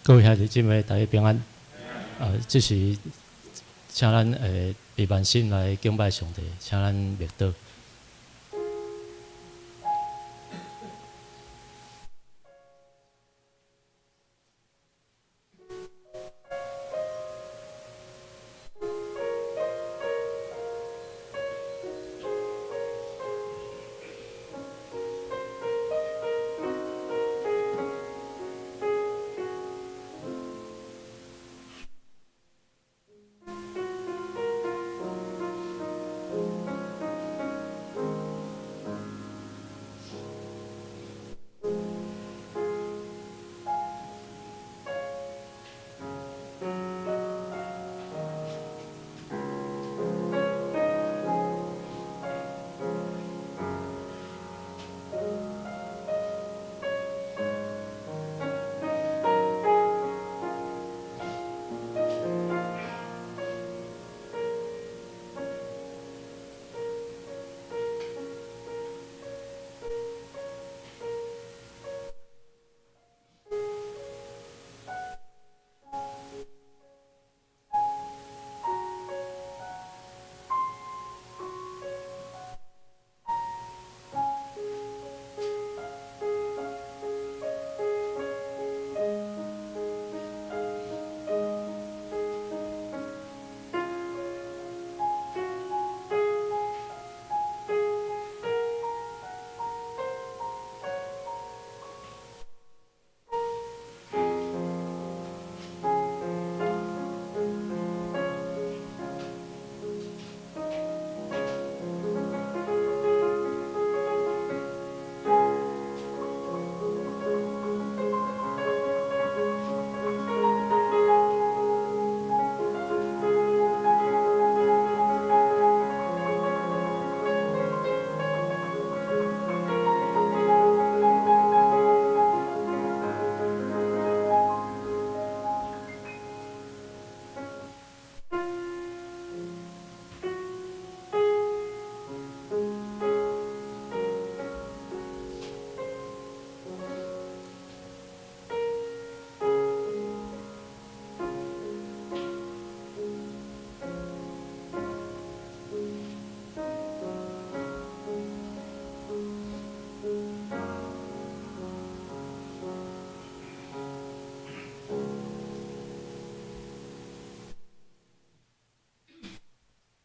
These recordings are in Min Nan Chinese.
各位兄弟姊妹，大家平安。這時請咱閉目心來敬拜上帝，請咱默禱。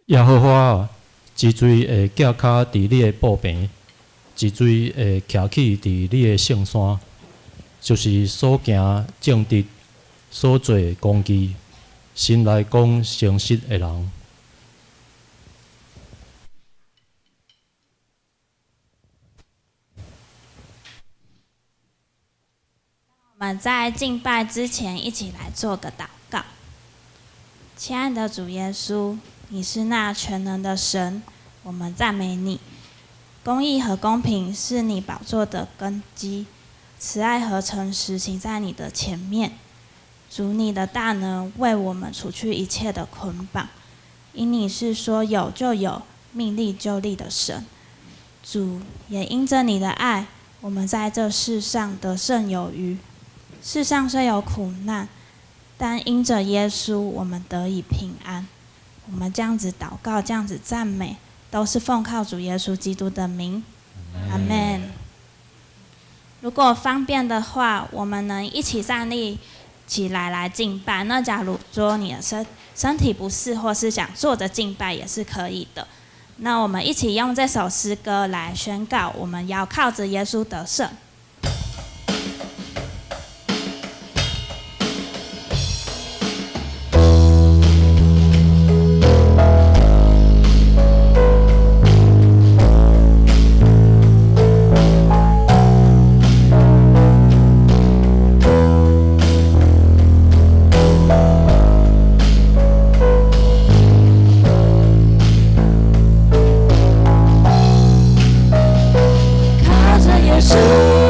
耶和華啊，一錘會寄跤佇你的布棚，一錘會徛起佇你的聖山，就是所行正直、所做公義、心內講誠實的人。我們在敬拜之前，一起來做個禱告。親愛的主耶穌，你是那全能的神，我們讚美你。公義和公平是你寶座的根基，慈愛和誠實行在你的前面。主，你的大能為我們除去一切的捆綁，因你是說有就有、命立就立的神。主，也因着你的愛，我們在這世上得勝有餘。世上雖有苦難，但因着耶穌，我們得以平安。我們這樣子禱告，這樣子讚美，都是奉靠主耶穌基督的名。阿門。如果方便的話，我們能一起站立起來來敬拜。那假如說你的身體不適，或是想坐着敬拜，也是可以的。那我們一起用這首詩歌來宣告，我們要靠着耶穌得勝。靠着耶穌。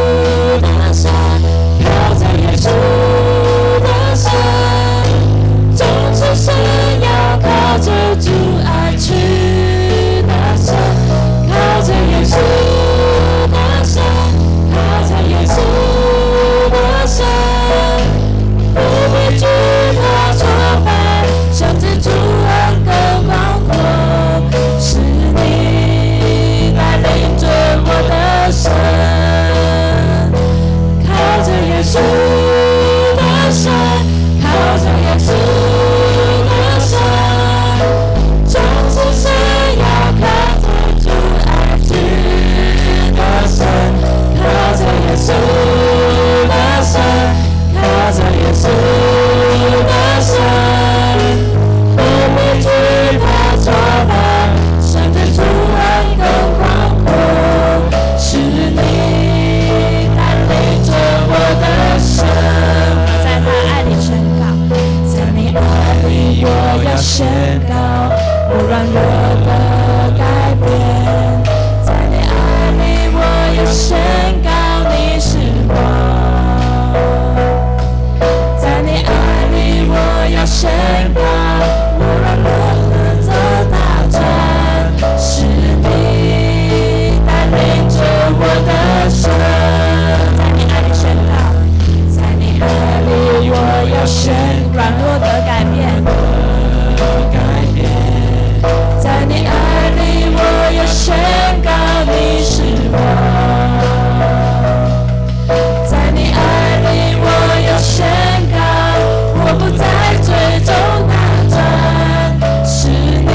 宣告，我軟弱得改變，在你愛裡我要宣告你是王，在你愛裡我要宣告，我軟弱得大展，是你帶領着我的神，在你愛裡宣告，在你愛裡我要宣告，軟弱得改變，改變，在你愛裡我要宣告你是王，在你愛裡我要宣告，我不在罪中打轉，是你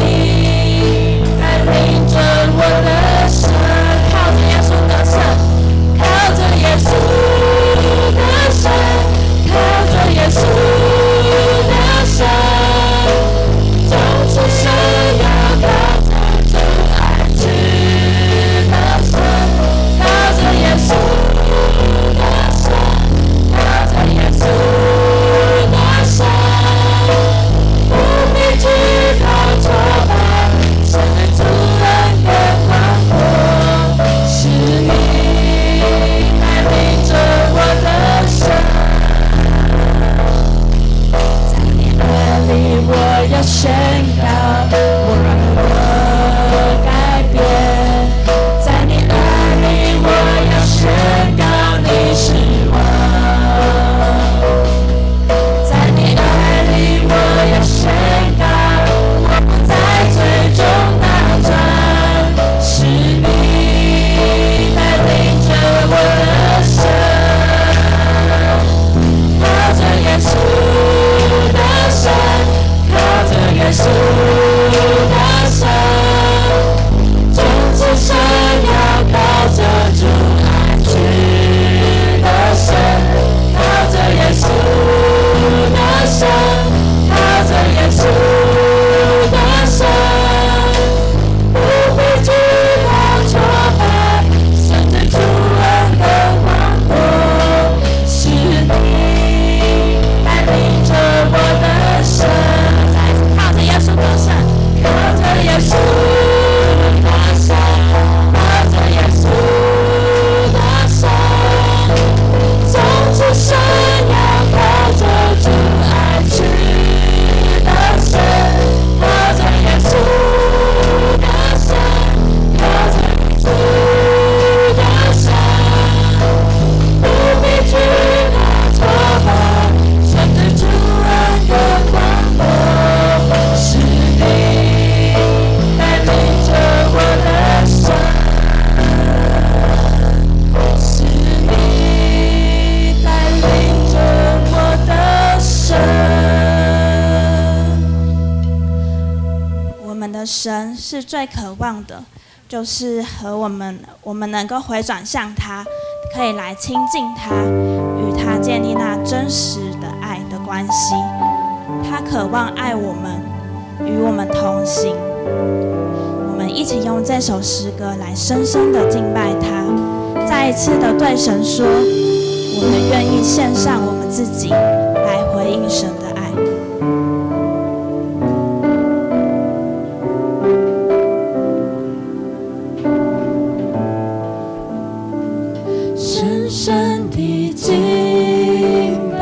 帶領着我的神，靠着耶穌得勝，靠着耶穌得勝，靠着耶穌得勝，終此生要靠着主愛去得勝，靠着耶穌得勝，靠着耶穌得勝，不必懼怕挫敗，神的主人更廣闊，是你帶領着我的神，在你愛裡我要宣告，我軟弱改變，在你愛裡我要宣告你是王，在你愛裡我要宣告，我不在罪中打轉，是你帶領着我的神，靠着耶穌得勝，靠着耶穌得勝，終此生要靠着主愛去得勝，靠着耶穌得勝，靠着耶穌得勝，不必懼怕挫敗，神的主恩更廣闊，是你帶領着我的神，再一次靠着耶穌得勝，靠着耶穌得勝，靠着耶穌得勝，終此生要靠着主愛去得勝，靠着耶穌得勝，靠着主得勝，不必懼怕挫敗，神的主恩更廣闊，是你帶領着我的神，是你帶領着我的神。我們的神是最渴望的，就是和我們，我們能夠回轉向他，可以來親近他，與他建立那真實的愛的關係。他渴望愛我們，與我們同行。我們一起用這首詩歌來深深的敬拜他，再一次的對神說：我們願意獻上我們自己，來回應神的愛。深深的敬拜，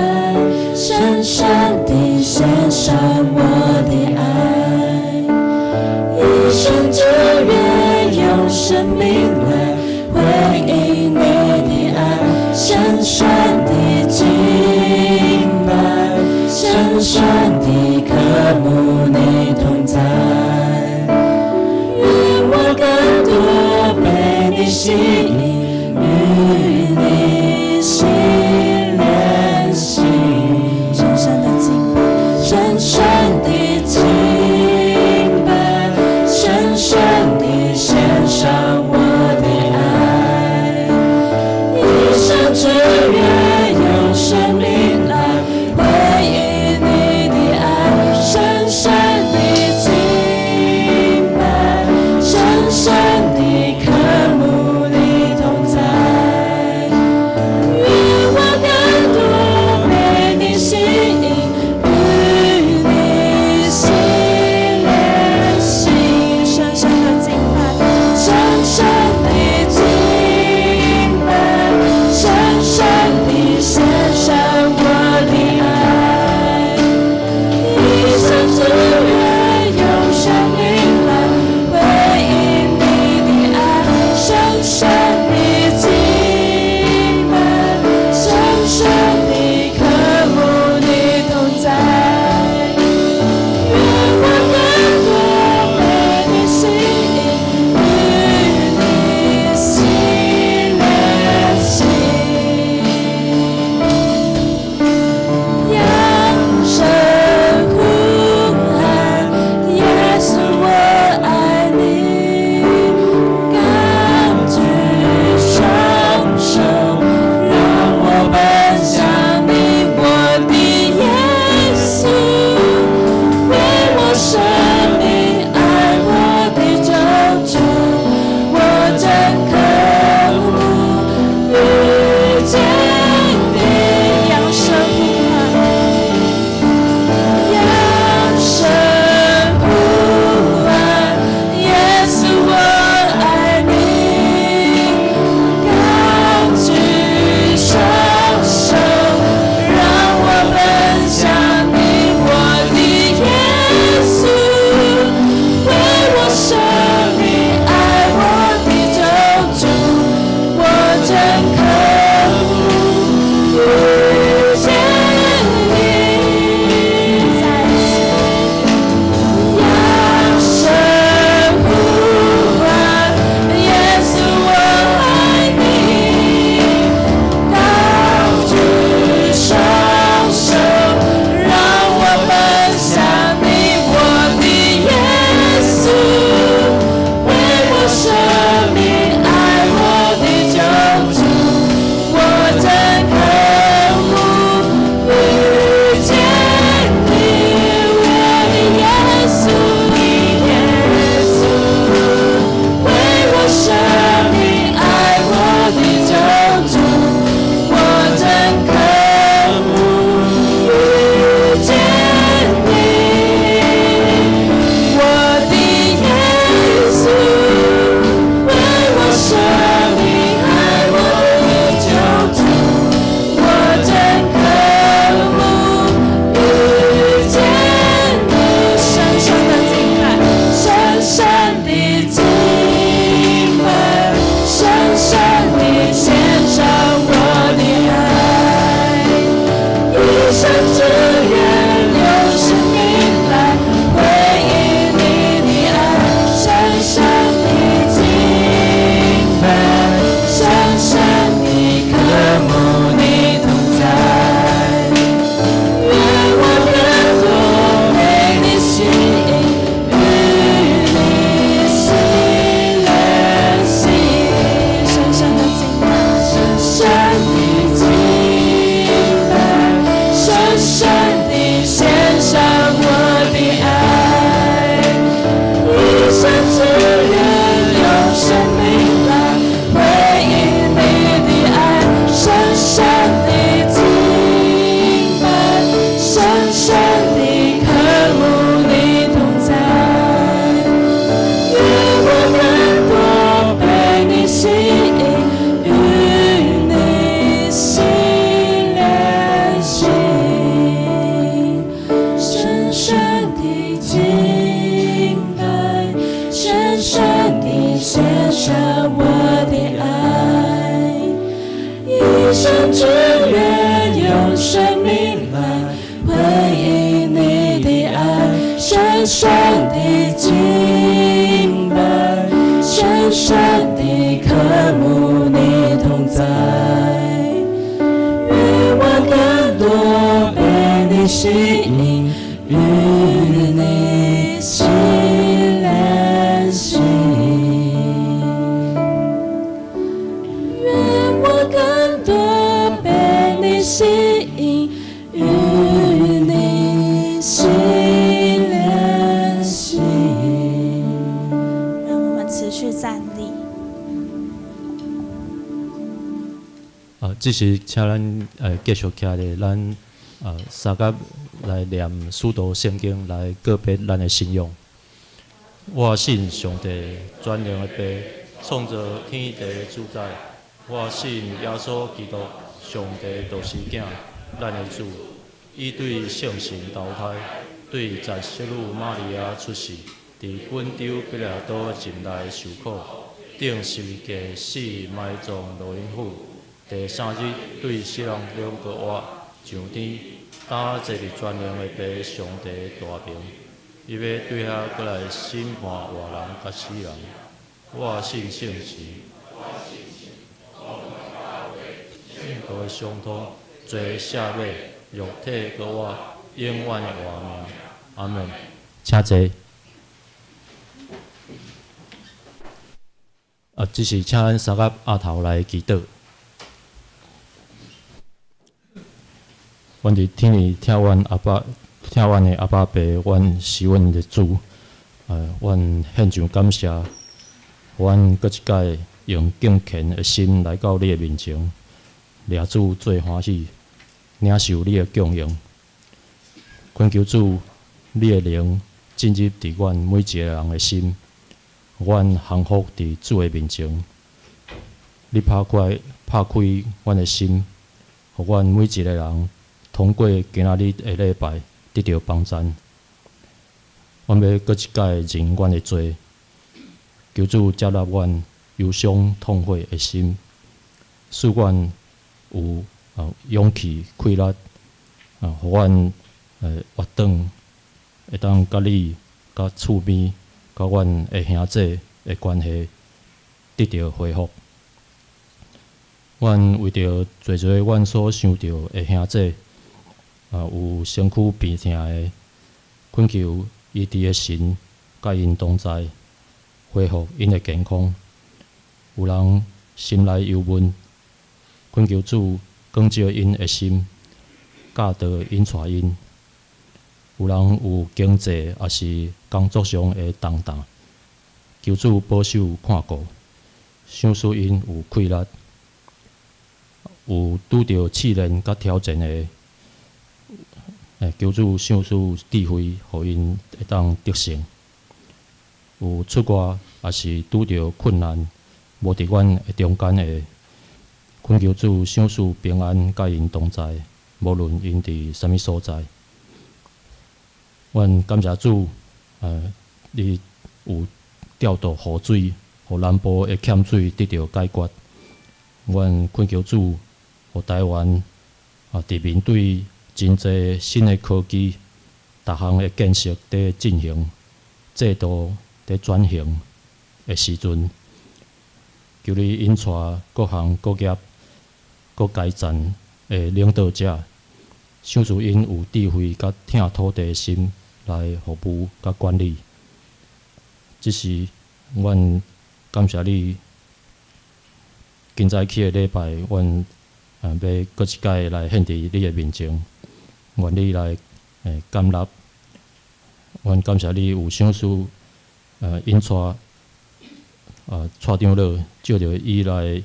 深深的獻上我的愛，一生只願用生命來回應你的愛，深深的敬拜，深深的渴慕你同在，願我更多被你吸引，與你心連心，深深的敬拜，深深的敬拜，深深的獻上我的愛，一生只願用生命來回應你的愛，深深的敬拜，深深的渴慕你同深深的敬拜，深深的渴慕你同在，願我更多被你吸引，與你心連心。願我更多被你吸引，與你心連心。讓我們持續站立。這時請咱繼續徛咧，咱相佮來念使徒聖經來告別咱的信仰。我信上帝全能的父，創造天地的主宰。我信耶穌基督，上帝獨生囝，咱的主。伊對聖神投胎，對十聖女瑪利亞出世，佇本丟彼拉多入內受苦，釘十字架死埋葬落陰府。第三日對死人中復活，上天，擔坐佇全能的父上帝大爿，伊欲對遐閣來審判活人佮死人。我信聖神，聖徒的相通，罪赦免，肉體閣活，永遠的活命。阿門。請坐。這時請咱相佮阿頭來祈禱。阮佇天裡疼阮阿爸，疼阮的阿爸父，阮是阮的主。阮獻上感謝，阮閣一擺用敬虔的心來到你的面前，掠主做歡喜，領受你的供應。懇求主，你的靈進入佇阮每一个人的心，予阮降服佇主的面前。你拍開阮的心，予阮每一个人通過今仔日的禮拜得著幫贊。阮欲閣一擺認阮的罪，求主接納阮憂傷痛悔的心，賜阮有勇氣、氣力，予阮活轉會當佮你、佮厝邊、佮阮的兄弟的關係得著恢復。阮為著濟濟阮所想著的兄弟，有身軀病痛的，懇求醫治的神佮𪜶同在，恢復𪜶的健康。有人心內憂悶，懇求主光照𪜶的心，教導𪜶帶𪜶。有人有經濟抑是工作上的重擔，求主保守看顧，賞賜𪜶有氣力。有拄著試煉佮挑戰的，求主賞賜智慧，予𪜶會當得勝。有出外抑是拄著困難，無佇阮的中間的，懇求主賞賜平安，佮𪜶同在，無論𪜶佇啥物所在。阮感謝主，你有調度雨水，予南部的欠水得著解決。阮懇求主，予台灣佇面對真濟新的科技，逐項的建設佇進行，制度佇轉型的時陣，求你引帶各行各業、各階層的領導者，賞賜𪜶有智慧佮疼土地的心來服務佮管理。這時，阮感謝你。今早起的禮拜，阮欲閣一擺來獻佇你的面前，願你來感納。阮感謝你有賞賜，引帶蔡長老借著伊來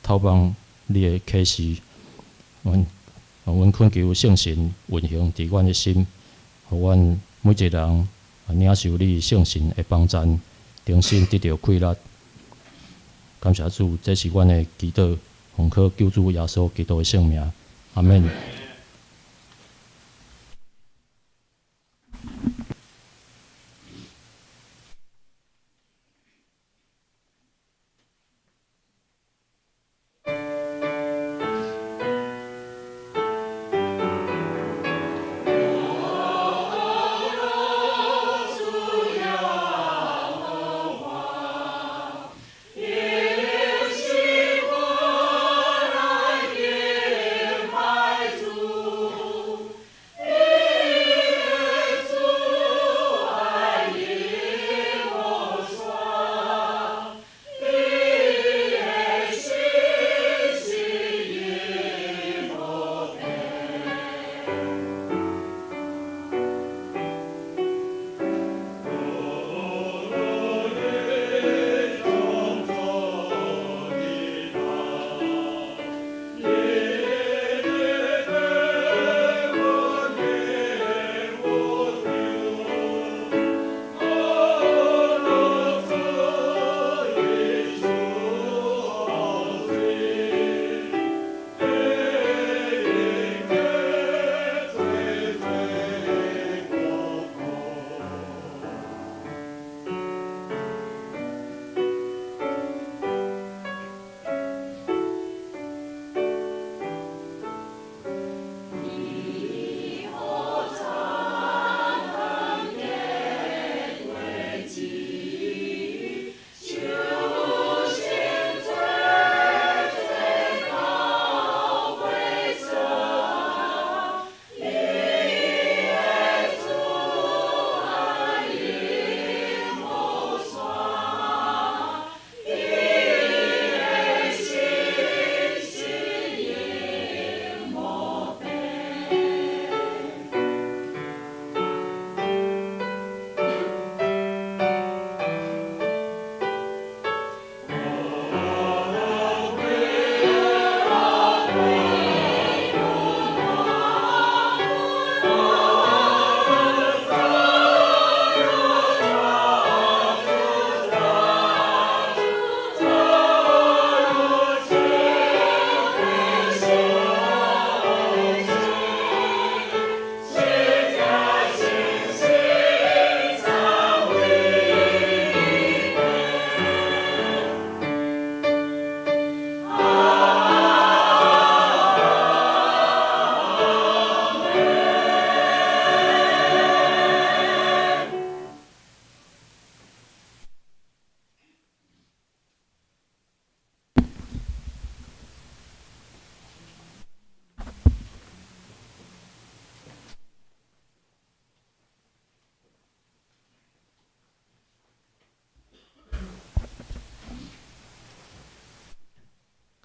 透放你的啟示。阮懇求聖神運行佇阮的心，予阮每一個人領受你聖神的幫贊，重新得著氣力。感謝主，這是阮的祈禱，奉靠救主耶穌基督的聖名，阿們。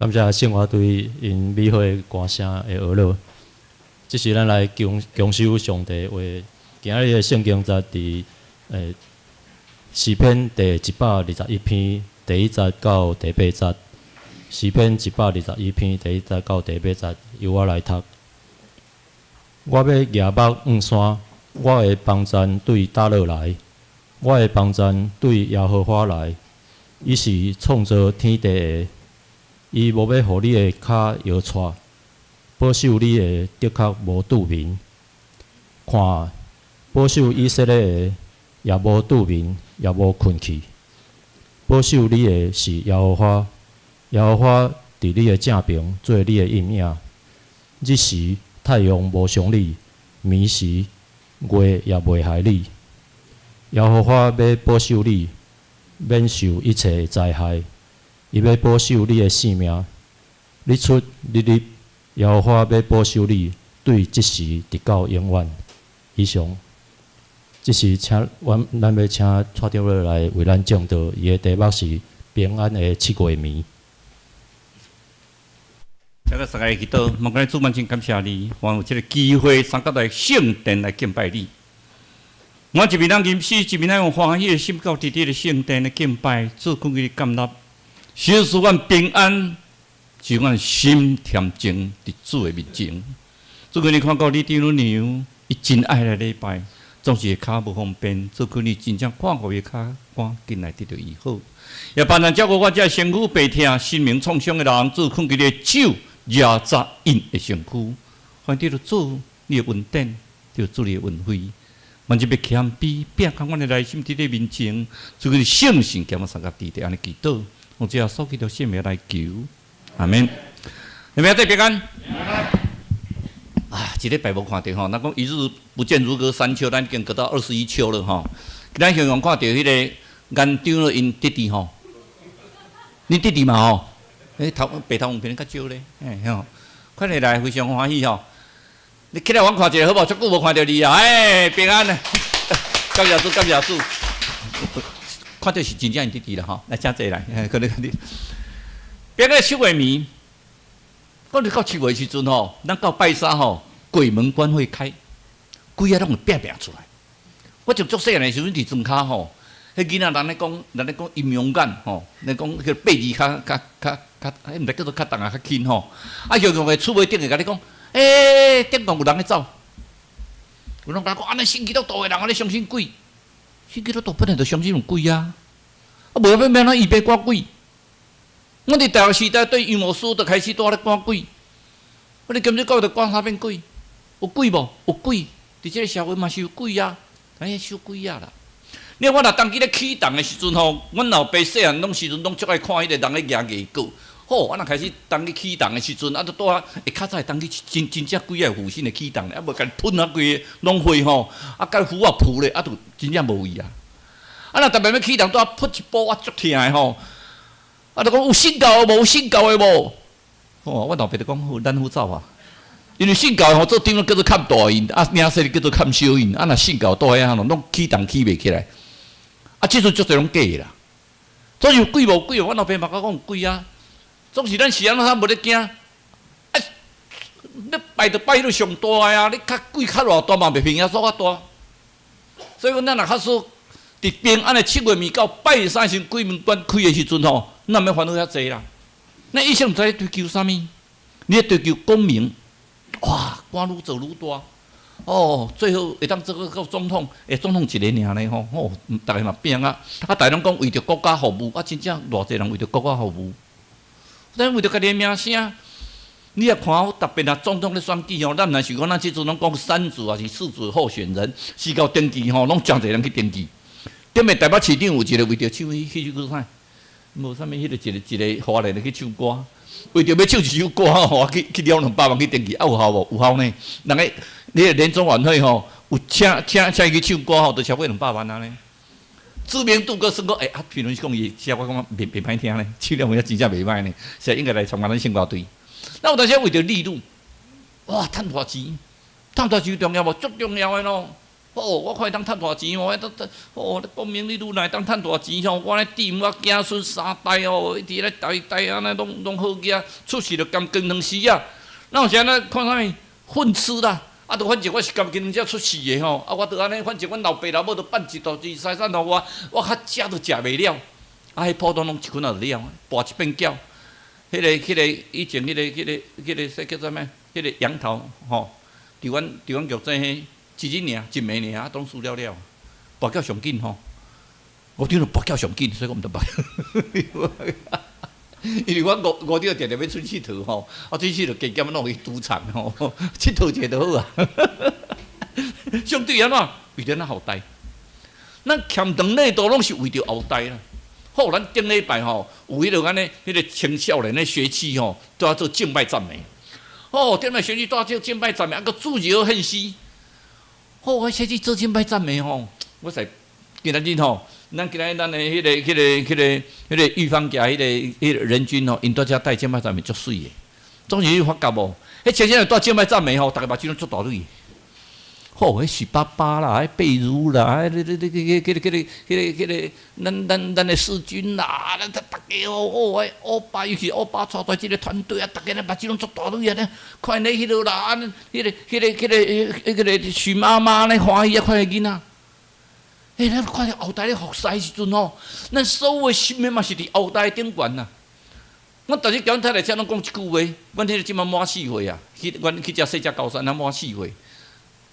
感謝聖樂隊𪜶美好的歌聲的學樂。這時咱來共守上帝話。今仔日的聖經節佇詩篇第121篇第一節到第八節。詩篇一百二十一篇第一節到第八節，由我來讀。我欲舉目向山，我的幫贊對佗落來？我的幫贊對耶和華來。伊是創造天地的，伊無欲予你的跤搖掣，保守你的的確無拄眠。看，保守以色列的也無拄眠，也無睏去。保守你的是耶和華，耶和華佇你的正爿做你的蔭影。日時太陽無傷你，暝時月也袂害你。耶和華欲保守你，免受一切的災害。伊欲保守你的性命，你出你入，耶和華欲保守你，對這時直到永遠。以上，這時請阮咱欲請蔡長老來為咱證道，伊的題目是平安的七月暝。這個大家祈禱，蒙主，阮真感謝你，還有這個機會，三個來聖殿來敬拜你。我一面咱吟詩，一面咱用歡喜的心到佇你的聖殿來敬拜，主懇求你感納，使阮平安，使阮心恬靜佇主的面前。主求你看顧你丈母娘，伊真愛來禮拜，總是跤無方便。主求你真正看顧伊跤，趕緊來得著醫好。也幫咱照顧我這身軀病痛、心靈創傷的人，主懇求你的手壓扎𪜶的身軀，還得著主你的恩典，得著主你的恩惠。阮就欲謙卑，摒空阮的內心佇你面前，主求你聖神兼我三個弟弟按呢祈禱，奉主耶穌基督聖名來求，阿門。你們要對平安。啊，一禮拜無看著吼，咱講一日不見如隔三秋，咱已經隔到21秋了吼。今仔形容看著彼個顏長老𪜶弟弟吼，恁弟弟嘛吼，欸頭白頭髮變較少咧，嘿吼，快點來，非常歡喜吼。你起來，阮看一下好無？足久無看著你啊！欸，平安啊！感謝主，感謝主。看著是真正𪜶弟弟啦吼，來請坐來，可能你。平安七月暝，講你到七月時陣吼，咱到拜三吼，鬼門關會開，鬼仔攏會變變出來。我從足細漢的時陣佇莊跤吼，彼囡仔人咧講，人咧講陰陽眼吼，咧講彼個八字較較較較，彼毋知叫做較重抑較輕吼。啊，雄雄的厝尾頂會共你講。欸，頂懸有人咧走，有人共講，按呢信基督徒的人按呢相信鬼，信基督徒本來就相信有鬼啊，啊無欲欲按怎預備趕鬼？阮佇大學時代對楊牧師就開始蹛咧趕鬼，我哋今日講著趕啥物鬼？有鬼無？有鬼，佇這個社會嘛是有鬼啊，哎，收鬼仔啦。你看我若當機咧啟動的時陣吼，阮老爸細漢攏時陣攏足愛看彼個人咧舉硬誥。好，我若開始當去啟動的時陣，啊，都拄仔會較早會當去真真正鬼仔附身的啟動，啊，無共噴啊規个攏血吼，啊，共符啊浮咧，啊，就真正無位啊。啊，若特別欲啟動，拄仔噗一波啊，足疼的吼。啊，就講有信教的無？有信教的無？吼，阮老爸就講好，咱好走啊。因為信教的吼，做長老叫做崁大𪜶，啊，領洗叫做崁小𪜶。啊，若信教倒遐吼，攏啟動啟袂起來。啊，這陣足濟攏假的啦。所以有鬼無鬼？阮老爸嘛共講有鬼啊。總是咱是按怎無咧驚？啊，你拜就拜彼個上大的啊！你較鬼較偌大嘛，袂比耶穌較大。所以講，咱若假使佇平安的七月暝到拜三時鬼門關開的時陣吼，咱毋免煩惱遐濟啦。咱一生毋知咧追求啥物，你咧追求功名，哇，官愈做愈大，哦，最後會當做個到總統，欸，總統一個爾呢吼，吼，逐个嘛拼啊，啊，逐个攏講為著國家服務，啊，真正偌濟人為著國家服務。咱為著家己的名聲，你若看好特別若總統咧選舉吼，咱毋若是講咱這陣攏講三組抑是四組候選人，是到登記吼，攏誠濟人去登記。頂面台北市長有一個為著唱彼首歌啥？無啥物，彼個一個一個華人去唱歌，為著欲唱一首歌吼，去去了200萬去登記，啊有效無？有效呢。人个你個年終晚會吼，有請請請伊去唱歌吼，都超過兩百萬啊呢。知名度閣算講，欸，啊，評論是講伊寫我感覺袂袂歹聽呢，唱了有影真正袂歹呢，是應該來參加咱聖歌隊。那有當時為著利祿，哇，趁偌錢，趁偌錢重要無？足重要的咯。哦，我看會當趁大錢哦，彼哦，國民你愈來當趁大錢吼，我咧弟我子孫三代哦，一直咧代代按呢攏攏好額，出世就含金湯匙仔。那有時按呢看啥物混吃啦，啊，就反正我是含金湯匙出世的吼，啊，我就按呢，反正阮老爸老母都辦一大堆財產予我，我較食都食袂了，啊，彼普通攏一棍仔就了，跋一遍繳。彼個以前彼個說叫做啥物？彼個楊桃吼，佇阮玉井彼一日爾，一暝爾，啊，攏輸了了，跋筊上緊吼。五張就跋筊上緊，所以我毋得跋。因為阮五五張定定欲出去𨑨吼，啊，出去佗加減攏去賭場吼，𨑨迌一下就好啊。相對按怎？為著咱後代，咱欠長內都攏是為著後代啦。好，咱頂禮拜吼有彼個按呢，彼個青少年的學區吼，都要做敬拜讚美。哦，頂禮學區都要做敬拜讚美，啊，閣主日獻詩。好，我先去做敬拜讚美吼，我使今仔日吼，咱今仔日咱的彼個玉芳家彼個人均吼，𪜶蹛遮帶敬拜讚美足媠的。總是你發覺無？彼青少年蹛敬拜讚美吼，逐个目睭攏足大蕊。吼，彼許爸爸啦，彼貝如啦，彼個、個、個、個、個、個、個、咱的世軍啦，咱逐家哦，哦，歐巴，尤其歐巴帶出這個團隊啊，逐家咧目睭攏足大蕊啊，咧看咧彼落啦，彼個許媽媽咧歡喜啊，看彼囡仔。欸，咱看著後代咧服侍的時陣吼，咱所有的心的嘛是佇後代頂懸啊。阮逐日共阮太太遮攏講一句話，阮彼個這馬滿4歲啊，去阮去遮細只高山，咱滿四歲。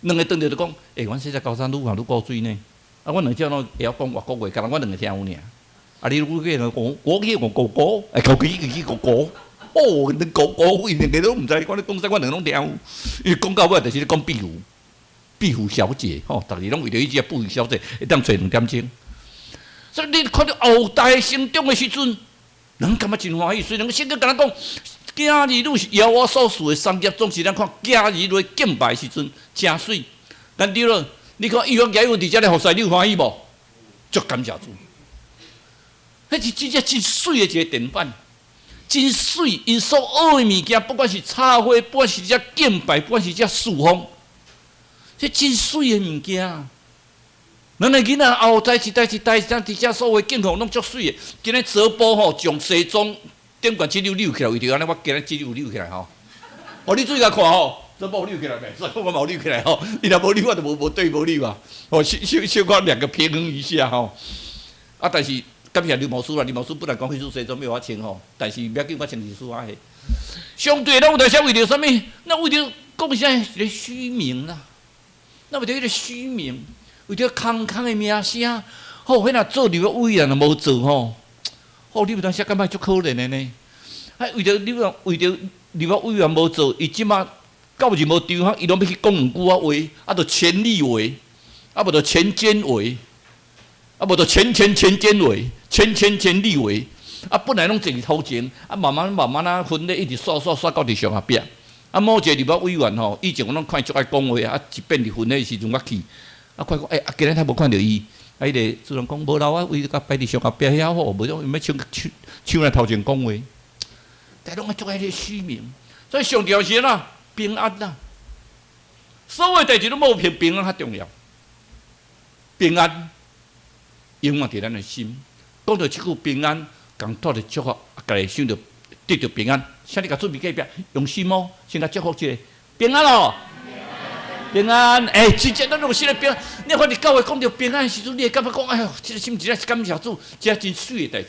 兩个轉著就講，欸，阮細只高山愈看愈古錐呢。啊，阮兩隻攏會曉講外國話，干焦阮兩個聽有爾。啊，你愈去講，我去講哥哥，欸，求其去哥哥，哦，恁哥哥，𪜶兩個攏毋知，我咧講啥，阮兩個攏聽有。伊講到尾就是咧講壁虎，壁虎小姐，吼，逐日攏為著彼隻壁虎小姐會當揣2點鐘。所以你看著後代成長的時陣，人感覺真歡喜。雖然聖經敢若講，囝兒女是耶和華所賜的產業，總是咱看囝兒女敬拜的時陣誠媠。咱對了，你看伊講結婚佇遮咧服侍，你有歡喜無？足感謝主。彼是真正真媠的一個典範，真媠。𪜶所學的物件，不管是插花，不管是遮敬拜，不管是遮侍奉，這真媠的物件。咱的囡仔後代一代一代，咱佇遮所有敬奉攏足媠的。今日直播吼，將西裝頂懸這溜扭起來，為著按呢，我今日這溜扭起來吼。哦，你注意共看吼，這無扭起來未？所以我嘛有扭起來吼。你若無扭，我就無無對無扭啊。哦，小小小可兩個平衡一下吼。啊，但是感謝劉牧師啦，劉牧師本來講彼束西裝欲予我穿吼，但是袂要緊，我穿一束仔的。相對，咱有當時為著啥物？咱為著講啥？一個虛名啦，咱為著彼個虛名。為著空空的名聲，吼，彼若做立法委員若無做吼，吼，你有當時感覺足可憐的呢？啊，為著你講，為著立法委員無做，伊這馬到任何場合，伊攏欲去講兩句仔話，啊，就前立委，啊，無就前監委，啊，無就前前前監委，前前前立委，啊，本來攏坐佇頭前，啊，慢慢慢慢啊，分咧一直煞煞煞到佇上後壁。啊，某一個立法委員吼，以前我攏看伊足愛講話，啊，一變佇分的時陣我去。啊，看講，欸，啊，今日他無看著伊，啊，彼個主任講無啦，我位共擺佇上後壁遐好，無種伊欲搶搶搶來頭前講話，但攏愛足愛彼個虛名，所以上重要是按怎平安啦。所有代誌攏無比平安較重要，平安永遠佇咱的心。講著這句平安，共帶著祝福，家己想著得著平安。請你共厝邊隔壁用心哦，先共祝福一下，平安哦。平安，欸，真正咱攏有新的平安。你看佇教會講著平安的時陣，你會感覺講，哎喲，這個心真正是感謝主，這真媠的代誌。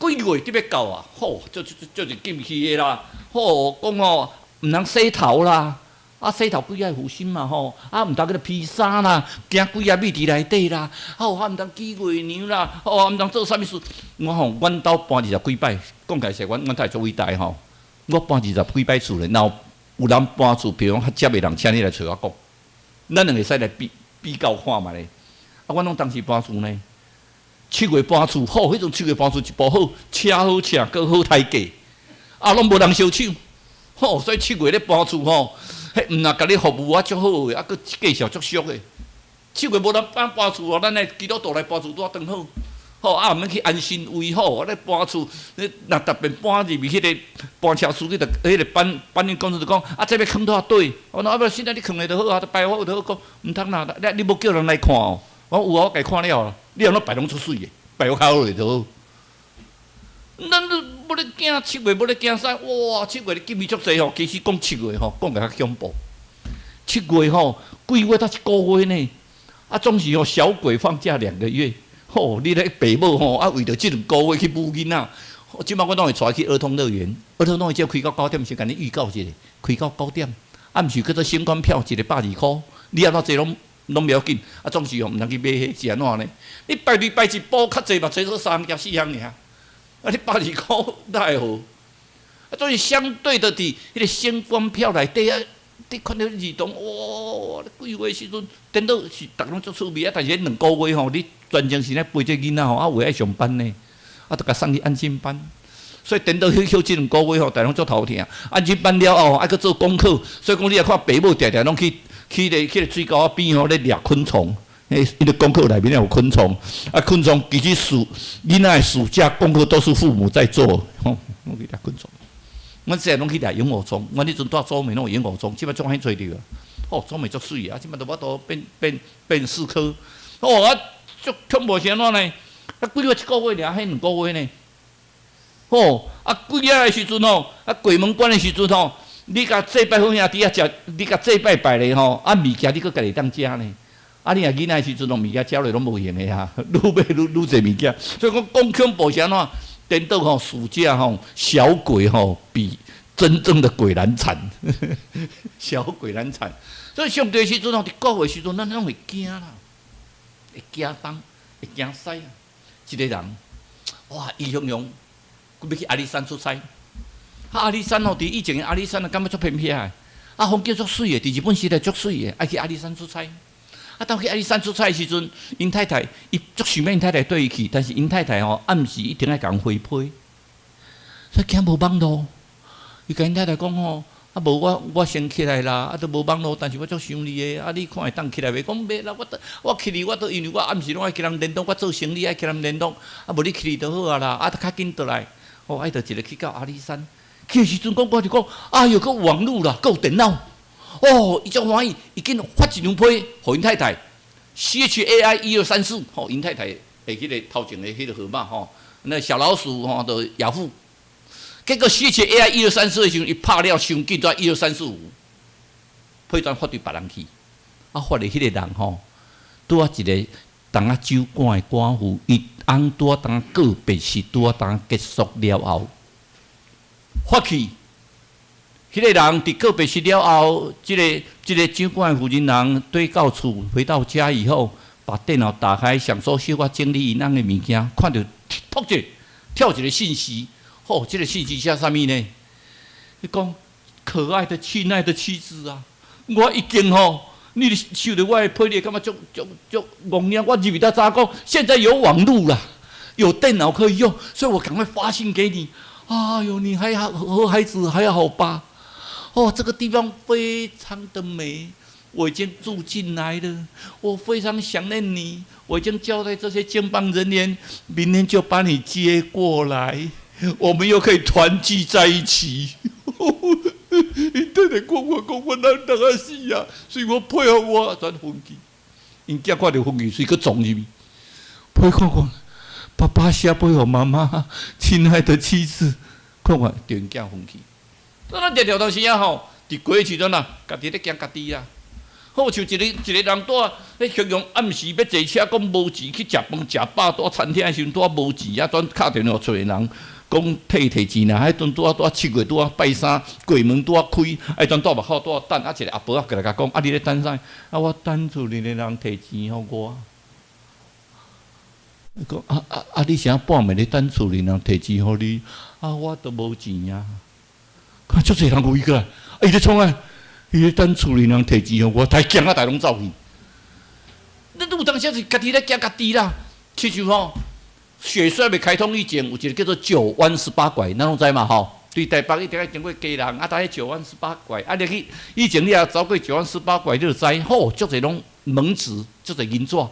幾月得欲到啊？吼，這這這這禁忌的啦。吼，講吼，毋通洗頭啦，啊，洗頭鬼仔會負身嘛吼，啊，毋通去披衫啦，驚鬼仔覕佇內底啦，吼，啊，毋通祭月娘啦，吼，毋通做啥物事。我吼，阮兜搬20幾擺，講起來是阮太足偉大吼。我搬20幾擺厝咧，若有人搬厝，比如講較捷的人，請你來揣我講，咱兩個會使來比比較看覓咧。啊，阮攏當時搬厝呢，7月搬厝，好，彼陣7月搬厝一步好，車好車，閣好刣價，啊，攏無人相搶，吼，所以七月咧搬厝吼，彼毋若共你服務啊足好的，啊，閣價數足俗的。七月無人搬搬厝哦，咱來基督徒來搬厝拄仔當好。吼啊，毋免去安心位吼，我咧搬厝，你若特別搬入去彼个搬車司機就彼个搬搬運公司就講，啊，這欲囥佗佗？我講啊，無現在你囥咧就好啊，擺好就好，講毋通啦，你你無叫人來看哦？我講有啊，我家看了，你按怎擺攏足媠的，擺較好咧就好。咱都無咧驚七月，無咧驚啥？哇，七月你禁忌足濟吼，其實講七月吼，講起較恐怖。七月吼，幾月才一個月呢？啊，總是吼小鬼放假2個月。吼，你咧爸母吼，啊，為著這兩個月去母囡仔。這擺我攏會帶去兒童樂園，兒童樂園只開到9點，先共你預告一下，開到九點，啊，毋是叫做省管票，一个120箍，你按怎坐攏攏袂要緊，啊，總是吼毋通去買彼，是按怎呢？你排隊排一步較濟嘛，坐做三項四項爾，啊，你百二箍哪會好？啊，所以相對的佇彼个省管票內底啊，你看著兒童，哇！幾月時陣，顛倒是逐家攏足趣味啊，但是彼兩個月吼，你全程是咧陪這囡仔吼，啊，有的愛上班呢，啊，著共送去安親班，所以顛倒去休這兩個月吼，逐家攏足頭疼。安親班了後，愛閣做功課，所以講你若看爸母定定攏去去咧去个水溝仔邊吼咧掠昆蟲，彼彼个功課內面有昆蟲，啊，昆蟲其實暑囡仔的暑假功課都是父母在做，吼，攏去掠昆蟲。阮細漢攏去掠螢火蟲，阮彼陣蹛祖美攏有螢火蟲，這擺足罕揣著啊。哦，祖美足媠啊，這擺都無法度變變變四顆。哦啊，足恐怖是按怎呢？啊，幾月一個月爾，彼兩個月呢？吼，啊，幾月的時陣吼，啊，鬼門關的時陣吼，你共祭拜好兄弟仔食，你共祭拜拜咧吼，啊，物件你閣家己當食呢？啊，你若囡仔的時陣，攏物件食落攏無用的啊，愈買愈愈濟物件。所以講講恐怖是按怎？顛倒吼，暑假吼，小鬼吼比真正的鬼難纏，小鬼難纏。所以上帝時陣吼，佇九月時陣，咱攏會驚啦，會驚東，會驚西啊。一個人，哇，伊雄雄，閣欲去阿里山出差。啊，阿里山吼，佇以前的阿里山啊，感覺足偏僻的，啊，風景足媠的，佇日本時代足媠的，愛去阿里山出差。啊，當去阿里山出差的時陣，𪜶太太伊足想欲𪜶太太綴伊去，但是𪜶太太吼暗時一定愛共人回批，所以驚無網路。伊共𪜶太太講吼，啊無我我先起來啦，啊都無網路，但是我足想你的，啊你看會當起來袂？講袂啦，我我起來我都因為我暗時攏愛共人聯絡，我做生理愛共人聯絡，啊無你起來就好啊啦，啊較緊倒來，哦，愛就一个去到阿里山，去的時陣講我就講，哎喲，閣有網路啦，閣有電腦。哦，伊足歡喜，伊緊發一張批予𪜶太太，CHAI 1234，吼，𪜶太太的彼个頭前的彼个號碼吼，那小老鼠吼就雅虎，結果 CHAI 一二三四的時陣，伊拍了傷緊，轉一二三四五，批轉發對別人去，啊，發的彼个人吼，拄仔一个當仔酒館的館婦，伊翁拄仔當告別式拄仔當結束了後，發去。彼個人佇告別式了後，這个這个酒館的負責人對到厝回到家以後，把電腦打開，想說小可整理𪜶翁的物件，看著噗一跳一個信息，吼，這個信息寫啥物呢？伊講：可愛的、親愛的妻子啊，我已經吼，你收著我的批，你會感覺足足足戇樣。我入去才知影講，現在有網路啦，有電腦可以用，所以我趕快發信給你。哎喲，你還好和孩子還好吧？哦，這個地方非常的美，我已經住進來了，我非常想念你。我已經交代這些經辦人員，明天就把你接過來，我們又可以團聚在一起。𪜶太太講我講我難當啊死啊，所以我配合我轉昏去。𪜶囝看著昏去，所以閣撞入去。批看看，爸爸寫批予媽媽，親愛的妻子，看看著𪜶囝昏去。咱定定當時啊吼，佇過去時陣啊，家己咧驚家己啊。好像一个一个人拄仔咧形容暗時欲坐車，講無錢去食飯食飽，拄餐廳的時陣拄仔無錢啊，轉敲電話揣人講退提錢啦。彼陣拄仔拄仔七月拄仔拜三，櫃門拄仔開，彼陣蹛目口拄仔等，啊一个阿婆仔過來共講，啊你咧等啥？啊我等厝裡的人提錢予我。伊講啊啊啊！你啥半暝咧等厝裡人提錢予你？啊我都無錢啊！看足濟人圍過來，啊伊咧創啥？伊咧等厝裡人提錢予我，太驚啊！逐家攏走去。咱有當時是家己咧驚家己啦。親像吼，雪隧未開通以前，有一个叫做九彎十八拐，咱攏知嘛吼？對台北一定愛經過基隆，啊，搭彼九彎十八拐，啊，你去以前你若走過九彎十八拐，你就知，吼，足濟攏門紙，足濟銀紙，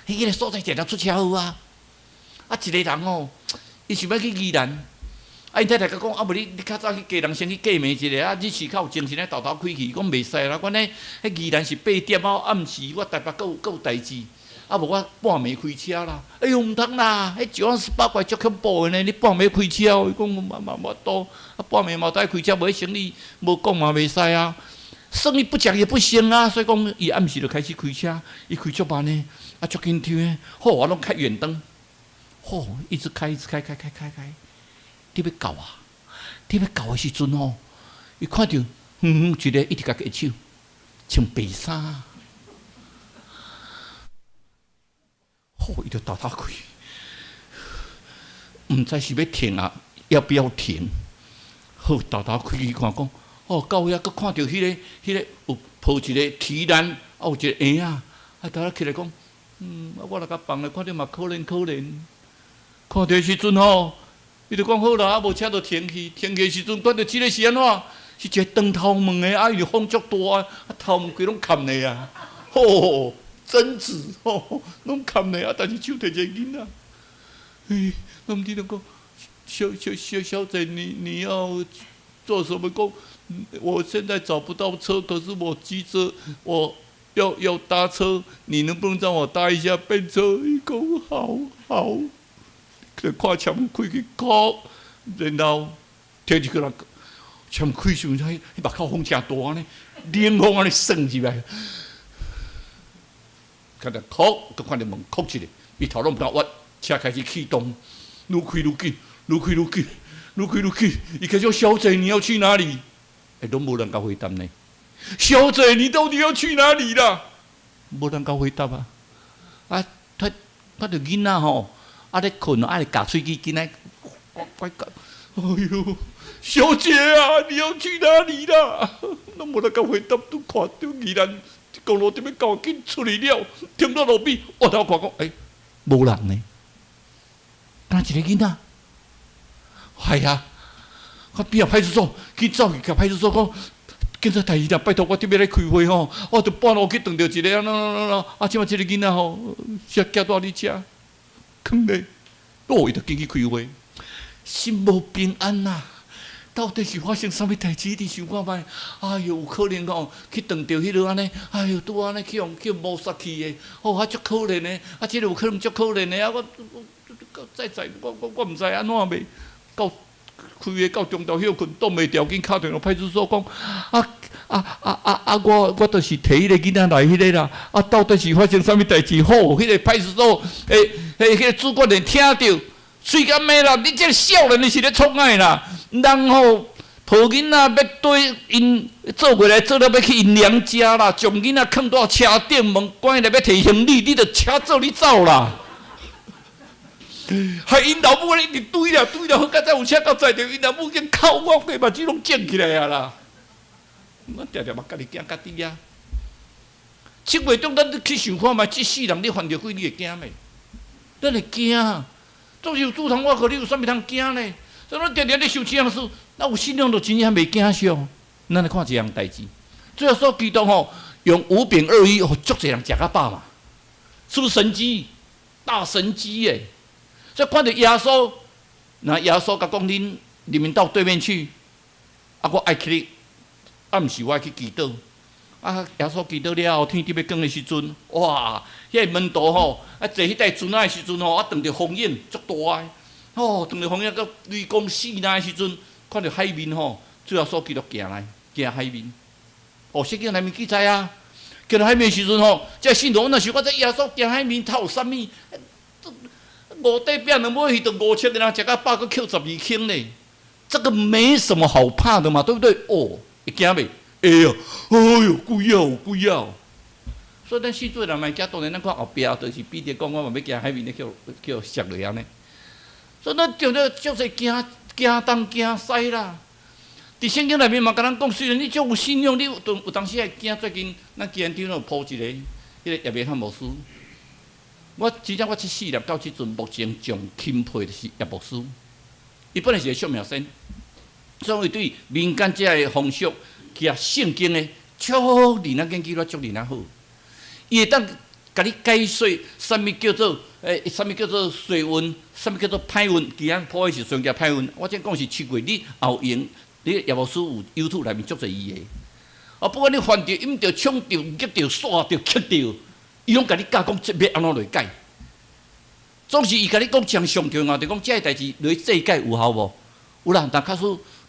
彼個所在定定出車禍啊！啊，一個人吼，伊想欲去宜蘭，啊，𪜶太太共講，啊，無你較早去基隆先去過暝一下，啊，日時較有精神咧，沓沓開去。伊講袂使啦，阮咧彼宜蘭是8點啊，暗時我台北閣有閣有代誌，啊，無我半暝開車啦。哎喲，毋通啦，彼九彎十八拐足恐怖的呢，你半暝開車，伊講嘛嘛無法度，啊，半暝嘛愛開車，無彼生理無講嘛袂使啊。生意不講也不行啊，所以講伊暗時就開始開車，伊開足慢的，啊，足緊張的，好，我攏開遠燈，好，一直開，一直開，開開開開，佇欲到啊，佇欲到的時陣吼，伊看著遠遠一個一直共揮手，穿白衫，好，伊就沓沓開，毋知是欲停啊，要不要停？好，沓沓開去看講。哦，到遐閣看著彼個有抱一個提籃，啊有一個嬰仔，啊，沓沓起來講，啊，我來共放咧，看著嘛可憐可憐。看著時陣吼，伊就講好啦，啊無車就停去，停去時陣，看著這個是按怎？是一個長頭毛的，啊，伊風足大，啊頭毛規攏崁咧啊，吼，貞子吼，攏崁咧啊，但是手提一個囡仔，欸，咱毋知咧講，小小小小姐，你要做什麼講？我現在找不到車，可是我急着我要搭車，你能不能讓我搭一下便車？伊講好好，就看車門開去，哭，然後提一個人，車門開時陣，彼目口風誠大呢，冷風按呢鑽入來，看著哭，閣看著門哭一下，伊頭攏毋敢越，車開始啟動，愈開愈緊，愈開愈緊，愈開愈緊。伊開始小姐，你要去哪裡？欸，攏無人共回答呢。小姐，你到底要去哪裡啦？無人共回答啊！啊，他看著囡仔吼，啊咧睏，啊咧咬喙齒，緊來乖乖乖。哎喲，小姐啊，你要去哪裡啦？攏無人共回答，都看著宜蘭公路佇欲到，緊出去了，停到路邊，我頭看講，欸，無人呢，敢若一個囡仔，係啊。我邊仔派出所去走去共派出所講，警察代誌啦，拜託我這欲來開會吼，我著半路去撞著一個啊，啷啷啷啊，這馬這個囡仔吼，才寄蹛佇遮，囥咧，哦，伊就緊去開會，心無平安呐，到底是發生啥物代誌？你想看覓？哎喲，有可能吼去撞著彼落按呢，哎喲，拄按呢去予去謀殺去的，哦，啊足可憐的，啊，這個有可能足可憐的啊，我我再再我我我毋知按怎袂到。開會到中晝歇睏，擋袂牢，緊敲電話派出所講，啊啊啊啊啊！我就是提彼個囡仔來彼個啦，啊，到底是發生啥物代誌？好，彼個派出所欸欸，彼個主管連聽著，喙甲罵啦！你這個少年的是咧創啥啦？人吼抱囡仔欲綴𪜶做過來做了欲去𪜶娘家啦，將囡仔囥佇車頂，門關起來欲提行李，你著車做你走啦！害𪜶老母咧一直追啦追啦，好佳哉有車到載著𪜶老母，已經哭我個目屎攏腫起來啊啦！我定定嘛家己驚家己啊。7月中咱去想看覓，這世人你犯著鬼，你會驚袂？咱會驚，總是有主通我予你有啥物通驚呢？所以咱定定咧想這樣事，咱有信仰就真正袂驚啥。咱來看一項代誌，主耶穌基督吼，用五餅二魚，予足濟人食較飽嘛，是不是神蹟？大神蹟欸！所以看著耶穌，那耶穌共講恁你們到對面去，啊，我愛去，暗時我愛去祈禱。啊，耶穌祈禱了後，天佇欲光的時陣，哇，彼個門徒吼，啊坐彼塊船仔的時陣吼，啊撞著風湧足大个，吼，撞著風湧閣雷公四來的時陣，看著海面吼，主耶穌基督行來，行海面。哦，聖經內面記載啊，行來海面的時陣吼，這信徒若想講這耶穌行海面，他有啥物？五塊餅兩尾魚，就5000個人食較飽，閣抾12筐呢。這個沒什麼好怕的嘛，對不對？哦，會驚袂？會啊！哎喲，鬼啊，有鬼啊！所以咱信主的人嘛會驚，當然咱看後壁就是彼得講，我嘛欲行海面咧，叫叫摔落按呢。所以咱著咧足濟驚驚東驚西啦。佇聖經內面嘛，共咱講，雖然你足有信仰，你有當有當時會驚。最近咱基恩長老鋪一個，彼個葉美漢牧師。我真正我這四年到這陣，目前上欽佩的是葉牧師。伊本來是個相命仙，所以對民間這个風俗，其實聖經的足認仔研究了足認仔好。伊會當共你解說啥物叫做啥物叫做衰运，啥物叫做歹运？其他破的是上件歹运。我这讲是7月，你后用，你叶牧师有 YouTube 內面足濟伊的。啊，不管你犯著、飲著、衝著、激著、煞著、乞著，伊攏共你教講這欲按怎來改。總是伊共你講上上重要，就講這个代誌來祭改有效無？有啦，但假使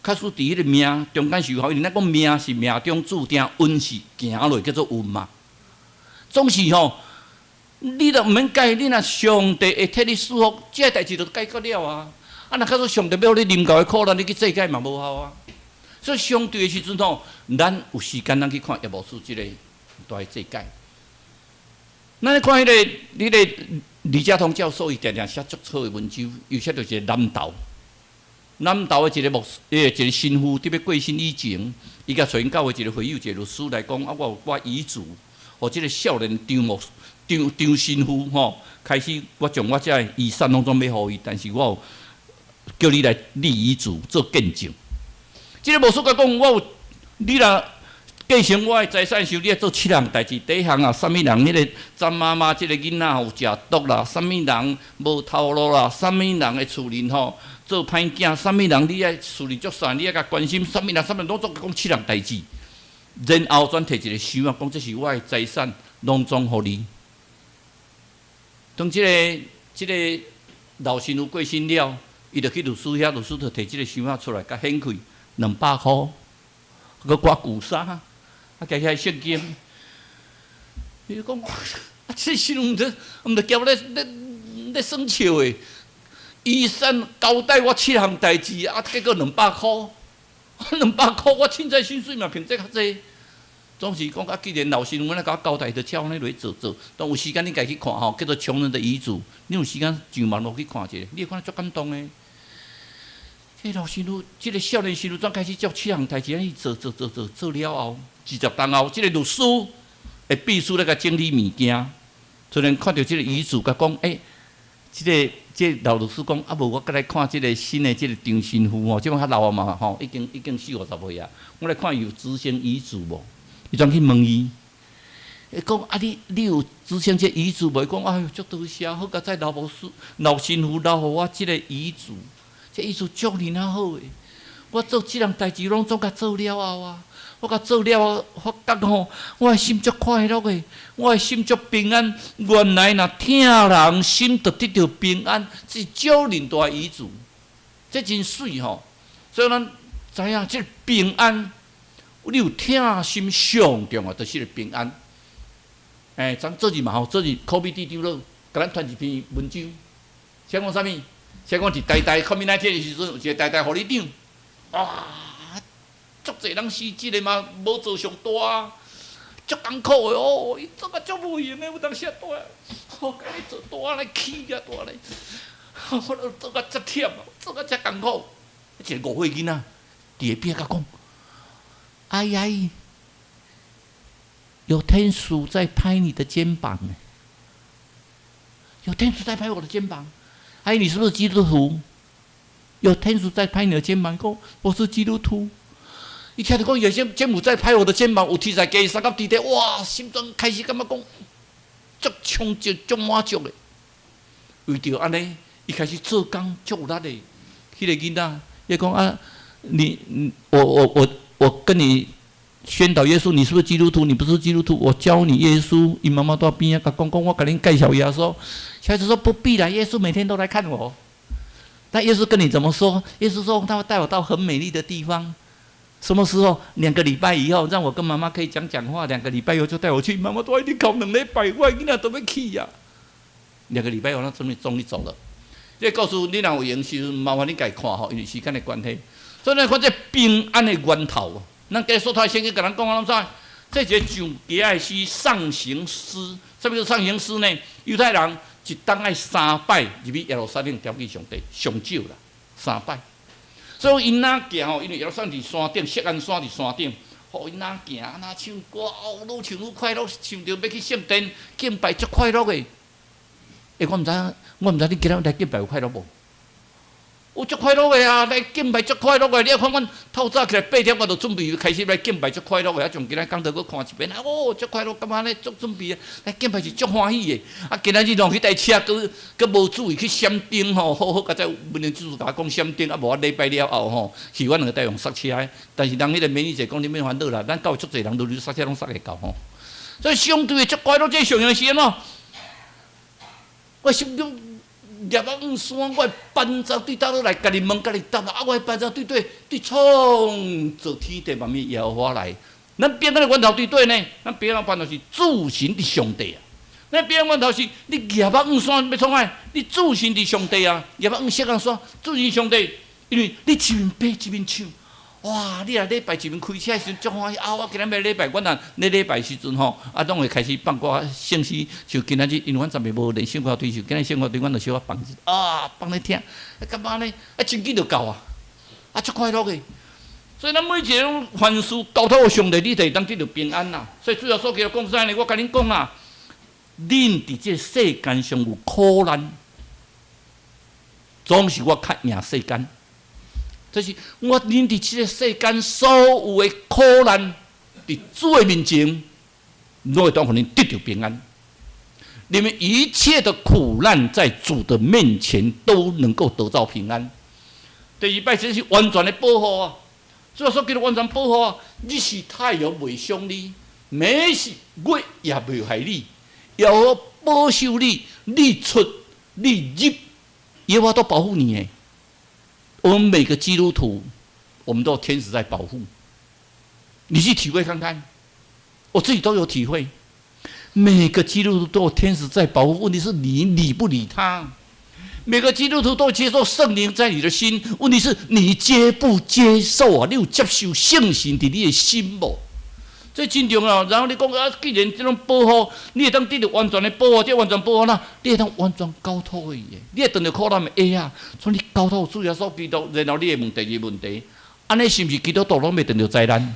假使佇彼个命中間是有效，因為咱講命是命中注定，運是行落叫做運嘛。總是吼，你都毋免改，你若上帝會替你祝福，這个代誌就解決了啊。啊，若假使上帝欲予你臨到的苦難，你去祭改嘛無效啊。所以相對的時陣吼，咱有時間咱去看葉牧師這個大祭改。咱看彼个，彼个李家通教授，伊定定寫足好的文章，伊寫著一個南投，南投的一個牧師，一個神父，佇欲過身以前，伊共揣𪜶教會一個會友，一個律師來講，啊，我有我遺囑，予這個少年張牧張張神父吼，開始我將我這个遺產攏總欲予伊，但是我有叫你來立遺囑做見證。這個牧師共講，我有你若繼承我的財產時，你愛做七項代誌。第一項啊，啥物人彼個詹媽媽這個囡仔有食毒啦，啥物人無頭路啦，啥物人的厝裡吼做歹囝，啥物人你愛厝裡足散，你愛共關心，啥物人啥物人攏總講七項代誌。然後轉提一個箱仔，講這是我的財產，攏總予你。當這個老神父過身了，伊就去律師遐，律師就提這個箱仔出來，共掀開200箍，閣掛舊衫，啊，加起來現金。伊就講，啊，這時毋著毋著交咧咧咧耍笑的，遺產交代我七項代誌，啊，結果兩百箍，兩百箍我凊彩薪水嘛，憑這較濟。總是講啊，既然老神父咧共我交代，就照按呢落去做做。當有時間你家去看吼，叫做《窮人的遺囑》，你有時間上網路去看一下，你會看足感動的。這老神父，這個少年神父轉開始照七項代誌按呢做做做做做了後，20冬後，這個律師的秘書咧共整理物件，突然看著這個遺囑，共講，欸，這個老律師講，啊無我閣來看這個新的這個張神父吼，這擺較老啊嘛吼，已經四五十歲啊，我來看伊有執行遺囑無？伊轉去問伊，伊講啊你有執行這遺囑無？伊講哎喲，足多謝，好佳哉老牧師、老神父留予我這個遺囑，這遺囑足爾仔好的，我做這項代誌攏總共做了後啊，我共做了後，發覺吼，我的心足快樂的，我的心足平安。原來若疼人，心就得著平安，這是少年大遺囑，這真媠吼。所以咱知影這個平安。你有疼心上重要，就是個平安。欸，咱昨日嘛吼，昨日 COVID 長老，共咱傳一篇文章，寫講啥物？寫講佇台大 COVID-19 的時陣，有一個台大護理長，哇，足濟人死，這個嘛無做上大啊，足艱苦的哦，伊做甲足無閒的，有當時啊帶，哦，共你做帶來起啊，帶來，我都做甲遮忝，做甲遮艱苦，一個5歲囡仔佇邊仔共講。哎呀，有天使在拍你的肩膀，有天使在拍我的肩膀。哎，你是不是基督徒？有天使在拍你的肩膀，講我是基督徒。伊聽著講有天使在拍我的肩膀，有天使加三甲弟弟，哇，心中開始感覺講足充足、足滿足的。為著按呢，伊開始做工足有力的。彼個囡仔，伊講啊，你我跟你宣導耶穌，你是不是基督徒？你不是基督徒，我教你耶穌。伊媽媽佇邊仔共講講，我共恁介紹耶穌。小孩子說不必啦，耶穌每天都來看我。那耶穌跟你怎麼說？耶穌說他會帶我到很美麗的地方。什麼時候？2個禮拜以後，讓我跟媽媽可以講講話。2個禮拜以後就帶我去。媽媽都一定哭2禮拜，我囡仔都欲去呀。2個禮拜後，他終於走了。這個故事你若有閒時，麻煩你家看吼，因為時間的關係。所以咱看這平安的源頭，咱今日所讀聖經共咱講啊，攏知？這一個上行的詩上行詩，啥物叫上行詩呢？猶太人一冬愛三擺入去耶路撒冷朝見上帝，上少啦，三擺。所以𪜶若行吼，因為耶路撒冷佇山頂，錫安山佇山頂，吼𪜶若行，若唱歌，哦，愈唱愈快樂，想著欲去聖殿敬拜，足快樂的。欸，我毋知影，我毋知你今日來敬拜有快樂無？有足快樂的啊，來敬拜足快樂的。你看阮透早起來8點，我就準備開始來敬拜足快樂的。啊，從今仔講道閣看一遍，啊，哦，足快樂，感覺按呢足準備啊，來敬拜是足歡喜的。啊，今仔日弄彼台車閣閣無注意去閃燈吼，好好佳哉，文玲就是共我講閃燈，啊無我禮拜了後吼，是阮兩个在用剎車的。但是人彼個美女姐講你免煩惱啦，咱教會足濟人都剎車攏剎會到吼。所以相對的足快樂，這上樣是按怎？我心中掠啊五山，我的伴奏對佗落來，家己問家己答啊！我的伴奏對對對創造天地萬物耶和華來。咱平安的源頭佇佗呢？咱平安源頭是注神佇上帝啊！咱平安源頭是你掠啊五山欲創啥？你注神佇上帝啊！掠啊五錫安山，注神上帝，因為你一面爬一面唱。哇！你若禮拜一面開車的時陣足歡喜啊！我今仔欲禮拜，阮若咧禮拜時陣吼，啊，攏會開始放歌聖詩，像今仔日，因為阮暫時無練聖歌隊，像今日聖歌隊，阮就小可放啊，放咧聽，啊，感覺呢，啊，真緊就到啊，啊，足快樂的。所以咱每一个攏凡事交託予上帝，你就會當得著平安啦。所以主耶穌基督講啥呢？我共恁講啊，恁佇這世間上有苦難，總是我較贏世間。就是我恁佇這個世間所有的苦難，佇主的面前，攏會當予恁得著平安。你們一切的苦難，在主的面前都能夠得到平安。第二擺，這是完全的保護啊！主耶穌基督完全保護啊！日是太陽袂傷你，暝時月也袂害你，耶和華保守你，你出你入，耶和華都保護你。我們每個基督徒，我們都有天使在保護。你去體會看看，我自己都有體會。每個基督徒都有天使在保護，問題是你理不理他？每個基督徒都接受聖靈在你的心，問題是你接不接受啊？你有接受聖神佇你的心無？這真重要。然後你講啊，既然這種保護，你會當得著完全的保護，這完全保護啦，你會當完全交託伊的。你會當著苦難的會啊，所以你交託主耶穌基督，然後你會問第二個問題：按呢是毋是基督徒攏袂當著災難？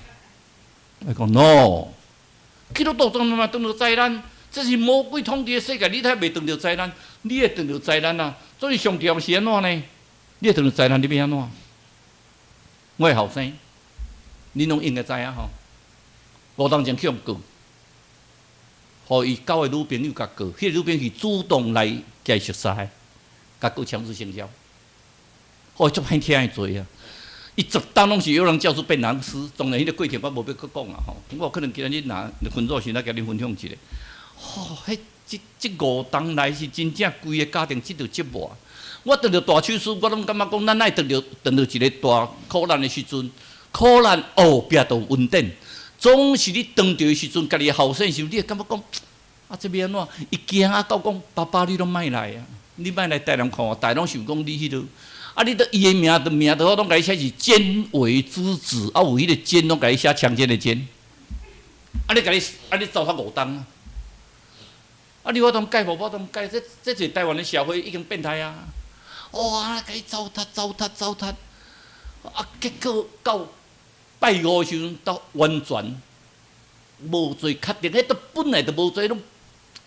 我講 no，基督徒當然嘛當著災難，這是魔鬼統治的世界，你才袂當著災難，你會當著災難啊！所以上重要是按怎呢？你會當著災難，你欲按怎？我的後生，恁攏應該知影吼。五冬前去予告，予伊交的女朋友共告，彼个女朋友是主動來共伊熟似，共告強制性交，予伊足歹聽的罪啊！伊10冬攏是有人教出變人師，當然彼個過程我無欲閣講啊吼。我可能今日若分組時，來共恁分享一下。吼，彼這這五冬來是真正規个家庭得著折磨。我當著大手術，我攏感覺講，咱愛當著一个大苦難的時陣，苦難後壁就有恩典。總是你當著的時陣，家己後生時，你會感覺講，啊，這欲按怎？伊驚啊到講，爸爸你攏莫來啊！你莫來台南看我，大家攏想講你彼落。啊，你都伊的名的名都攏共伊寫是姦為之子，啊有彼个姦攏共伊寫強姦的姦。啊，你共你啊，你糟蹋五冬啊！啊，你無法度改無法度改，這這是台灣的社會已經變態啊！哇，共伊糟蹋糟蹋糟蹋，啊，結果到拜五的時陣，到完全無罪確定，彼都本來就無罪，攏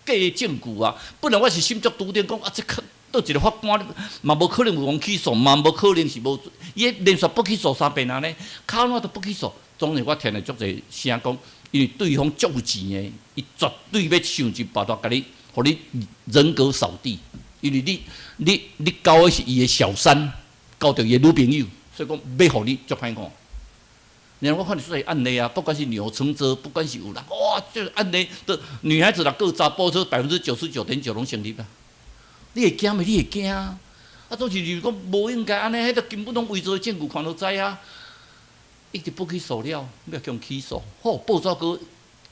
假的證據啊！本來我是心足篤定講啊，這確佗一个法官嘛無可能有講起訴，嘛無可能是無罪，伊連續不起訴三遍啊呢，卡怎都不起訴。當然我聽著足濟聲講，因為對方足有錢的，伊絕對欲想盡辦法共你，予你人格掃地。因為你你你交的是伊的小三，交著伊的女朋友，所以講欲予你足歹看。然後我看著說案例啊，不管是鈕承澤，不管是有人，哇，這個案例的女孩子若告查埔，99.9%攏成立啊！你會驚袂？你會驚啊！啊，總是就是講無應該按呢，彼個根本攏偽造的證據看都知啊！一直不起訴了，欲共起訴，好報紙閣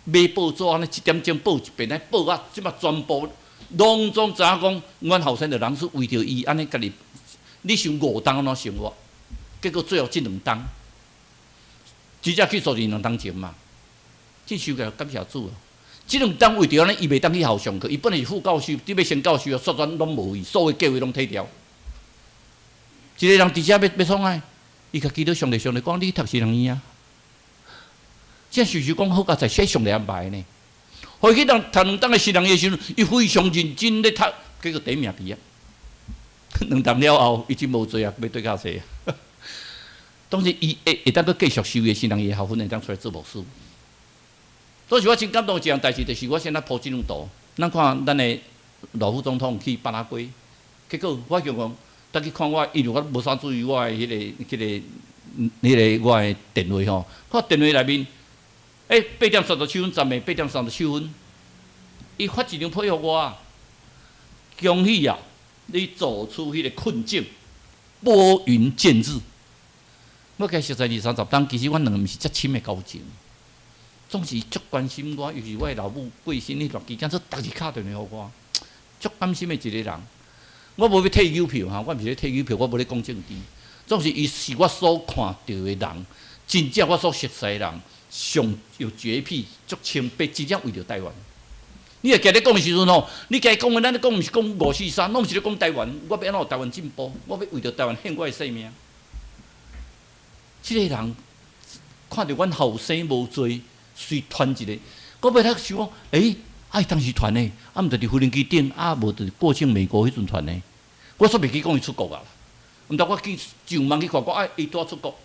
買報紙按呢一點鐘報一遍，來報啊，這馬全部攏總知影講，阮後生的人是為著伊按呢家己，你想五冬按怎生活？結果最後這兩冬。直接起訴是兩冬前嘛，這收起來感謝主啊！這兩冬為著按呢，伊袂當去學校上課，伊本來是副教授，得欲升教授啊，煞轉攏無去，所有計劃攏退掉。一個人佇遮欲欲創啥？伊共祈禱上帝，上帝講你讀私人院啊。這事實講好佳哉，說上帝安排呢。予伊去讀讀兩冬的私人院的時陣，伊非常認真咧讀，結果第一名畢業。2冬了後，伊真無罪啊，欲對較濟。當時伊會會當閣繼續修伊的新人，伊的學分會當出來做牧師。所以我真感動一項代誌，就是我先來鋪這張圖。咱看咱的老副總統去巴拉圭，結果我叫講，當去看我，因為我無啥注意我的彼個我的電話吼，看電話內面，8點37分站的，8點37分，伊發一張批予我，恭喜啊！你走出彼個困境，撥雲見日。我共伊熟似二三十冬，其實阮兩个毋是遮親的交情，總是足關心我，尤其我的老母過身彼段期間，說逐日敲電話予我，足感心的一個人。我無欲退郵票哈，我毋是咧退郵票，我無咧講政治。總是伊是我所看著的人，真正我所熟似的人，上有潔癖，足清白，真正為著台灣。你會記咧講的時陣吼，你家講的，咱咧講毋是講五四三，攏是咧講台灣。我欲按怎予台灣進步？我欲為著台灣獻我的性命。這個人看著阮後生無罪，隨傳一个，我尾仔想講，啊伊當時傳的，啊毋就佇無人機頂，啊無就是過境美國彼陣傳的。我煞袂記講伊出國啊，毋知我去上網去看，講啊伊拄仔出國。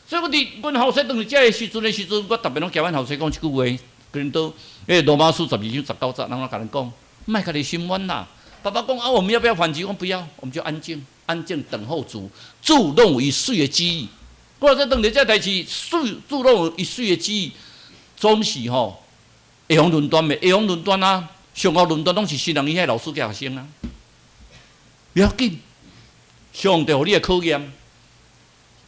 所以我佇阮後生當時遮个時陣，我特別攏共阮後生講一句話，跟到羅馬書12章19節，人來共咱講，莫家己心軟啦。爸爸講啊，我們要不要反擊？我講不要，我們就安靜，安靜等候主，主攏有伊媠的旨意。我說當日這代誌，主攏有伊媠的旨意，總是吼會予論斷的，會予論斷啊！上後論斷攏是新人伊遐老師佮學生啊。不要緊，上帝予你的考驗，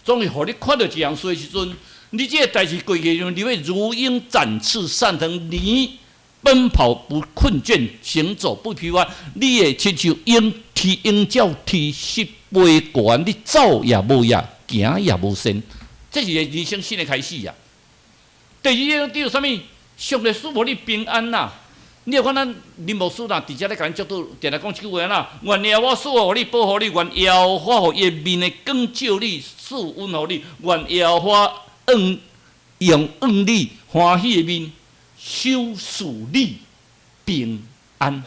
總是予你看著一項事的時陣，你這個代誌過去，你會如鷹展翅上騰，你奔跑不困倦，行走不疲乏，你會親像鷹啼鷹鳥啼翅飛懸，你走也無影，行也無身，這是人生新的開始啊！第二個得著啥物？上帝賜予你平安呐！你若看咱林牧師若佇遮咧共咱祝禱，定定講這句話啦：願耶和華賜予你，保護你；願耶和華予伊的面的光照你，賜恩予你；願耶和華用向你歡喜的面，賞賜你平安。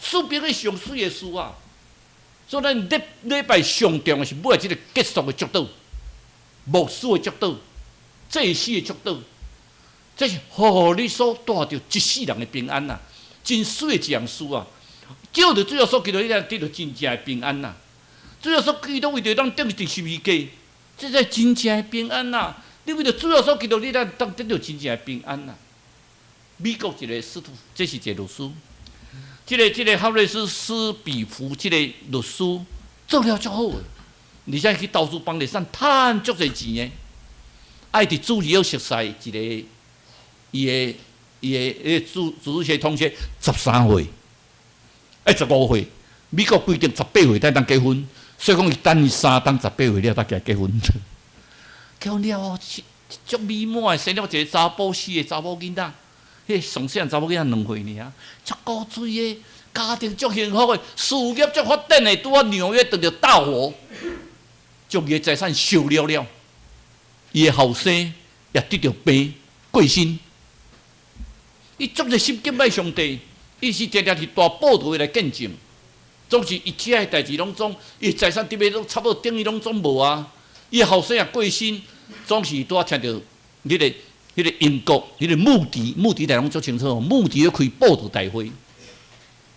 賜平安上媠的事啊！所以咱禮禮拜上重要是尾這个結束的祝禱，牧師的祝禱，祭司的祝禱，這是予你所帶著一世人的平安呐，真媠的一項事啊！藉著主耶穌基督，你才得著真正的平安呐。主耶穌基督為著咱釘佇十字架，這才真正的平安呐！你為著主耶穌基督，你才當得著真正的平安呐。美國一个使徒，這是一个律師。這個哈瑞斯斯比福，這個律師做了足好的，而且去投資房地產，趁足濟錢的。啊，伊佇主日學熟似一个伊的主日學同學13歲，15歲。美國規定18歲才當結婚，所以講伊等伊3冬18歲了才共伊結婚。結婚了後，足美滿的，生了一個查埔，四个查某囡仔。彼上細漢查某囡仔2歲爾，足古錐的，家庭足幸福的，事業足發展的，拄仔紐約遇著大火，將伊的財產燒了了，伊的後生也得著病過身。伊足熱心敬拜上帝，伊是定定佇大佈道會來見證，總是伊遮的代誌攏總，伊財產得欲攏差不多等於攏總無啊。伊的後生也過身，總是拄仔聽著彼個英國，彼個穆迪，穆迪大家攏足清楚，穆迪咧開佈道大會，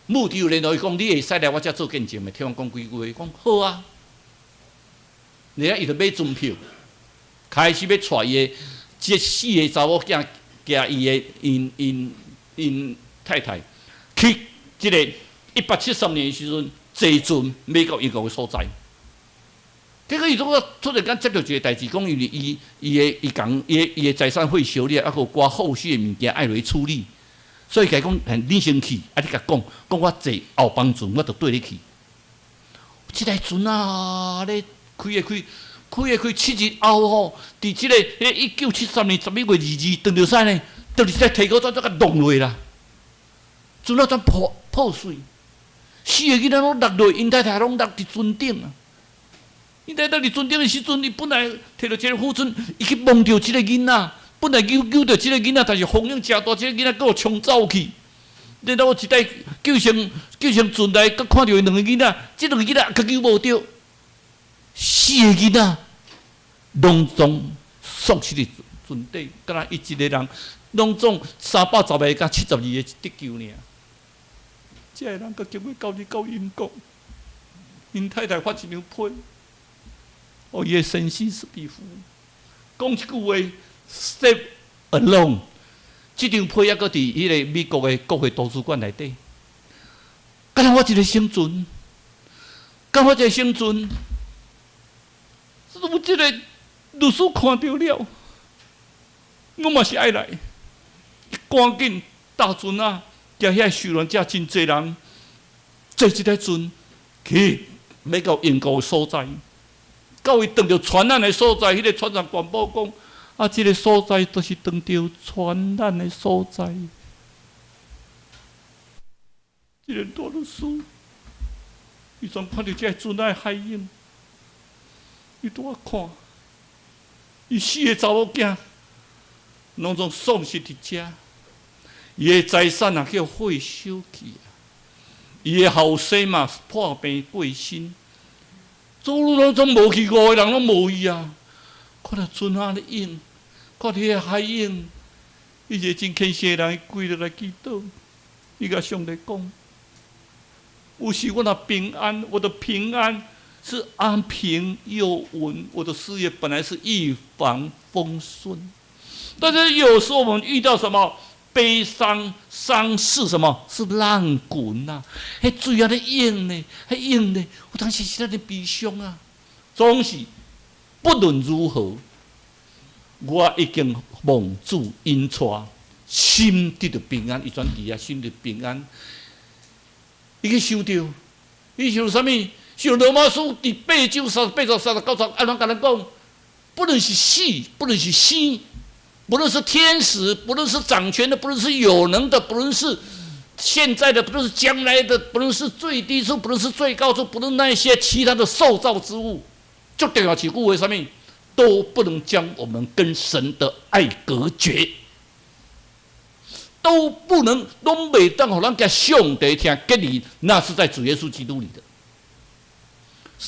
穆迪有聯絡伊講，你會使來我遮做見證袂？聽阮講幾句話，講好啊。然後伊就買船票，開始欲帶伊的這四个查某囝，加伊的𪜶太太去這个173年的時陣，坐船美國英國的所在。結果伊拄仔突然間接著一个代誌，講因為伊伊的伊共伊的伊的財產會燒了，猶閣有寡後續的物件愛落去處理，所以共伊講，你先去，啊你共講，講我坐後幫船，我就綴你去。這台船啊，咧開的開，開的開7日後吼，佇這个彼1973年11月22，撞著啥呢？撞著這提高怎怎共弄落啦？船仔怎破碎？四个囡仔攏落落，𪜶太太攏落佇船頂啊！𪜶太太佇船頂的時陣，伊本來提著一个副船，伊去摸著這个囡仔，本來救著這个囡仔，但是風湧誠大，這个囡仔閣予沖走去。然後一台救生船來，閣看著𪜶兩个囡仔，這兩个囡仔閣救無著，四个囡仔攏總喪失佇船底，敢若伊一个人，攏總310个佮72个得救爾。這个人閣經過到日到英國，𪜶太太發一張批，予伊的先生史蒂夫講一句話：Safe alone。這張批猶閣佇彼个美國的國會圖書館內底。敢若我一个生存，敢若我一个生存，有這個律師看著了，我嘛是愛來，趕緊搭船仔，共遐受難者真濟人坐這個船去，欲到英國的所在。到伊撞著船難的所在，彼個船長廣播講：啊，這个所在都是撞著船難的所在。這个大律師，伊全看著這个船仔的海湧，伊拄仔看，伊四个查某囝攏總喪失佇遮，伊的財產也叫火燒去啊，伊的後生嘛破病過身，所有攏總無去，五个人攏無去啊！看著船仔咧湧，看著彼个海湧，伊一个真虔誠的人，伊跪落來祈禱，伊共上帝講：有時我若平安，我的平安是安平又穩，我的事業本來是一帆風順，但是有時候我們遇到什麼悲傷、喪事，什麼是浪滾啊？彼水按呢湧呢，彼湧呢，有當時是咱的悲傷啊。總是不論如何，我已經蒙主引帶，心得著平安，伊轉佇遐心得平安。伊去想著，伊想啥物？想羅馬書第八章38、39節，按怎共咱講？不論是死，不論是生，不論是天使，不論是掌權的，不論是有能的，不論是現在的，不論是將來的，不論是最低處，不論是最高處，不論那些其他的受造之物，最重要是句話，啥物都不能將我們跟神的愛隔絕，都不能，攏袂當予咱佮上帝疼隔離，那是在主耶穌基督裡的。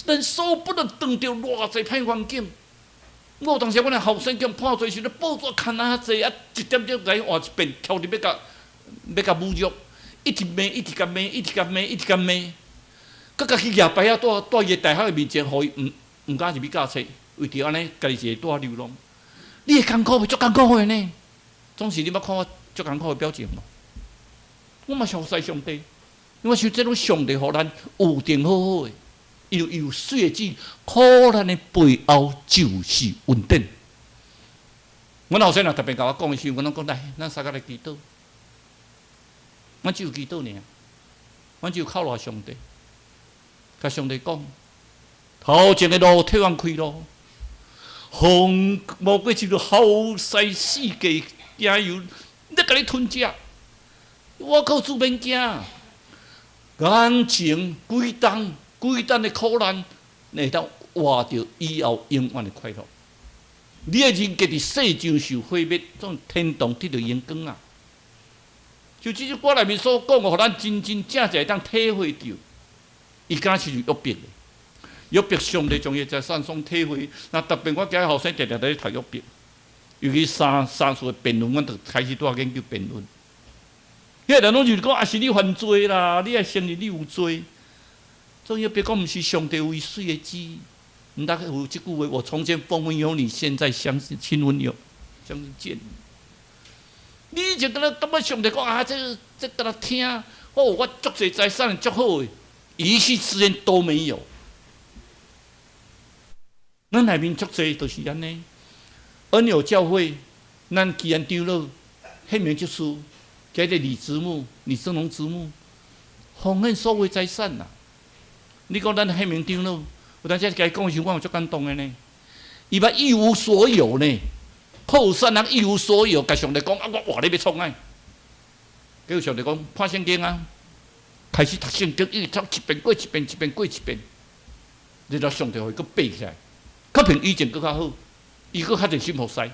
人所不能當著偌濟歹環境。我有當時阮的後生叫破罪時，報紙牽啊濟啊，一點鐘來換一遍，翹佇欲共欲共侮辱，一直罵，一直共罵，一直共罵，一直共罵，閣共去舉牌仔，蹛伊的大學的面前，予伊毋敢入去教冊，為著按呢，家己一個蹛流浪。你會艱苦袂？足艱苦的呢。總是你捌看我足艱苦的表情無？我嘛熟似上帝，因為想這攏上帝予咱預定好好的。因為伊有水的旨，苦難的背後就是恩典。阮後生若特別共我講的時陣，阮攏講來，咱相共來祈禱。阮只有祈禱爾，阮只有靠賴上帝，共上帝講，頭前的路替阮開路，風魔鬼就好勢四界行遊，咧共你吞食，我靠主免驚，眼前幾冬。幾冬的苦難，會當活著以後永遠的快樂。你的人格佇世上受毀滅，總天堂得著榮光啊！就這首歌內面所講的，予咱真真正正會當體會著。伊敢若親像約伯的，約伯上帝將伊的財產總體會。那特別我今日後生定定佇咧讀約伯，尤其三三次的辯論，阮就開始拄仔研究辯論。彼個人攏就是講，啊是你犯罪啦，你愛承認你有罪。所以約伯講，毋是上帝為水的旨，毋得有這句話。我從前風聞有你，現在相信親聞有，相信見你。你就敢若感覺上帝講啊，這敢若聽，哦，我足濟財產足好的，一夕之間都沒有。咱內面足濟就是按呢。恩友教會，咱基安長老，彼名就是叫做李直牧、李正龍直牧，奉獻所有財產啦。你講咱彼名長老，有當時共伊講的時，我有足感動的呢。伊捌一無所有呢，破產人一無所有，共上帝講啊，我活咧欲創啥？結果上帝講看聖經啊，開始讀聖經，一直讀一遍過一遍，一遍過一遍，然後上帝予伊閣爬起來，較比以前閣較好，伊閣較濟心服侍。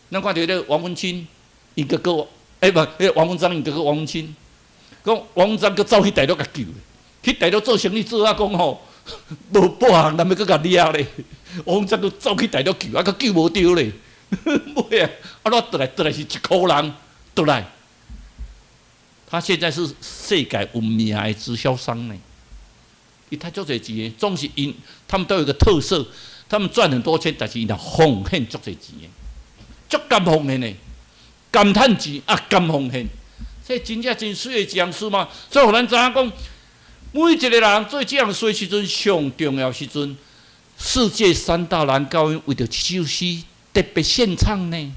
咱看著彼個王文清，伊哥哥，欸，無，彼個王文章，伊哥哥王文清，講王占閣走去大陸共救，去大陸做生意做啊，講吼無半項人欲閣共掠咧。王占閣走去大陸救，啊，閣救無著咧。尾啊，啊，怎轉來轉來是一箍人轉來。他現在是世界有名的直銷商呢。伊趁足濟錢的，總是𪜶他們都有一個特色，他們賺很多錢，但是𪜶若奉獻足濟錢的，足甘奉獻的，甘趁錢啊，甘奉獻，這真正真媠的一項事嘛。所以，予咱知影講，每一個人做這項事的時陣，上重要時陣，世界三大男高音為著這首詩特別獻唱呢，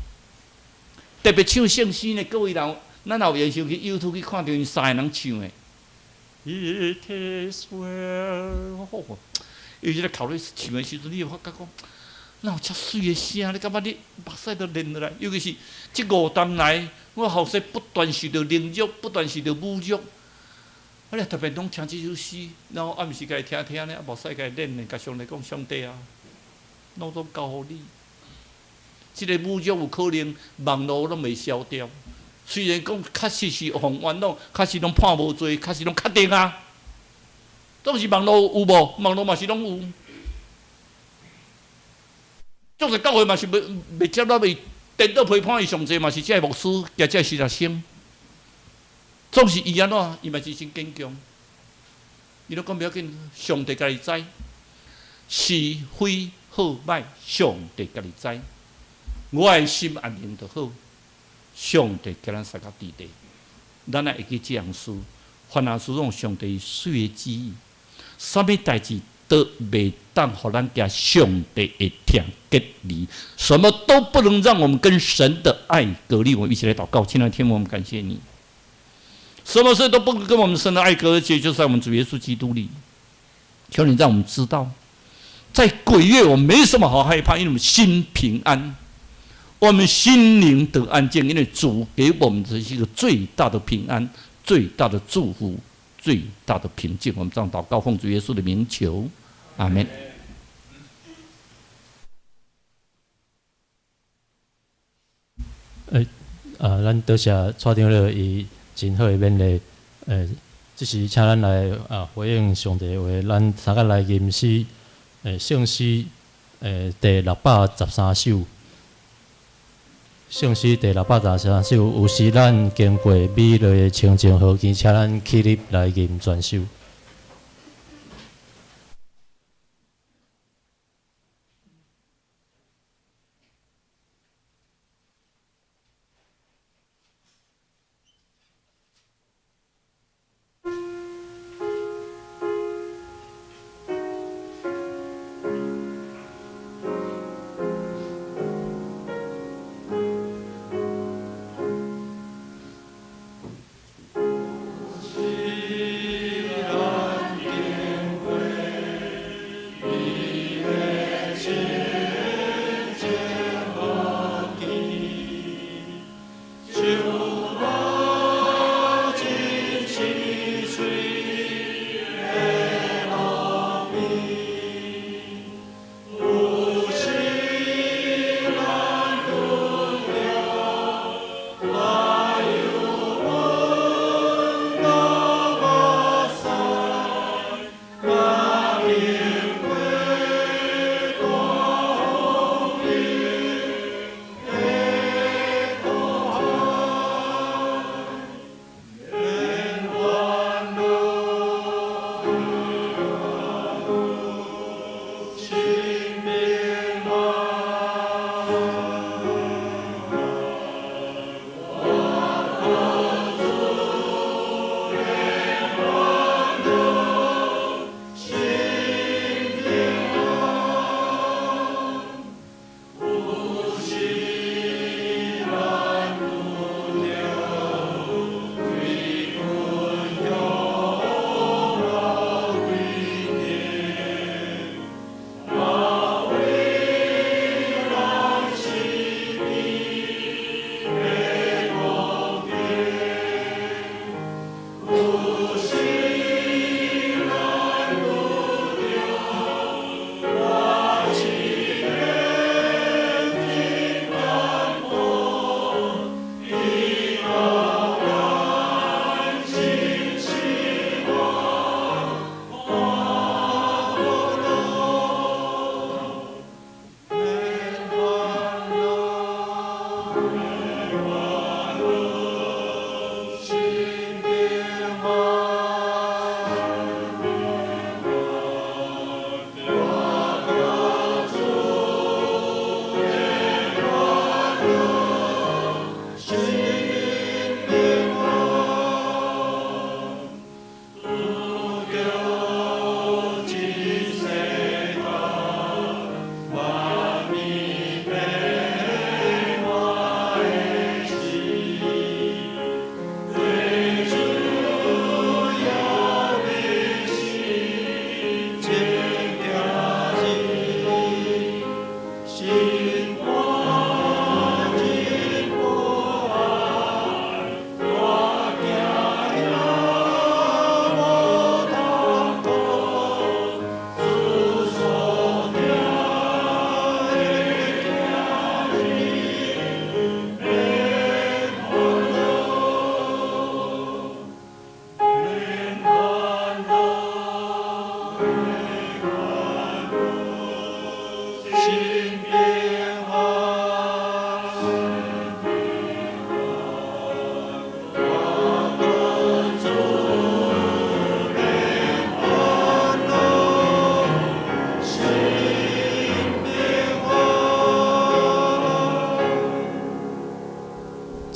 特別唱聖詩呢。各位人，咱有閒時去 YouTube 去看著𪜶三个人唱的。It is well，伊這个考慮唱的時陣，你會發覺講，哪有遮媠的聲？你感覺你目屎都流落來。尤其是這五冬來，我後生不斷受著凌辱，不斷受著侮辱。啊！你特別攏聽這首詩，然後暗時共伊聽聽呢，啊，目屎共伊練練，共上帝講：上帝啊，攏總交予你。這个侮辱有可能網路攏袂消掉。雖然講確實是予冤枉，確實攏判無罪，確實攏確定啊。總是網路有無？網路嘛是攏有。足濟教會嘛是袂袂接納伊，顛倒批判伊上濟嘛是這个牧師，加這个實習生。總是伊按怎，伊嘛是真堅強。伊攏講無要緊，上帝家己知，是非好歹，上帝家己知。我的心安寧就好。上帝共咱相佮佇咧，咱愛會記這樣事，凡事攏上帝媠的旨意，啥物代誌都袂當予咱共上帝的疼隔離，什麼都不能讓我們跟神的愛隔離。我們一起來禱告，親愛的天父，我們感謝你，什麼事都不能跟我們神的愛隔絕，就在我們主耶穌基督裡。求你讓我們知道，在鬼月我們沒什麼好害怕，因為我們心平安。我們心靈得安靜，因為主給我們的是一個最大的平安、最大的祝福、最大的平靜。我們這樣禱告，奉主耶穌的名求，阿門。欸，啊，咱多謝蔡長老伊真好的勉勵，欸，這時請咱來啊回應上帝的話，咱三個來吟詩，欸，聖詩，欸，第613首。聖詩第613首，有時咱經過美麗的清淨河邊，請咱起立來吟全首。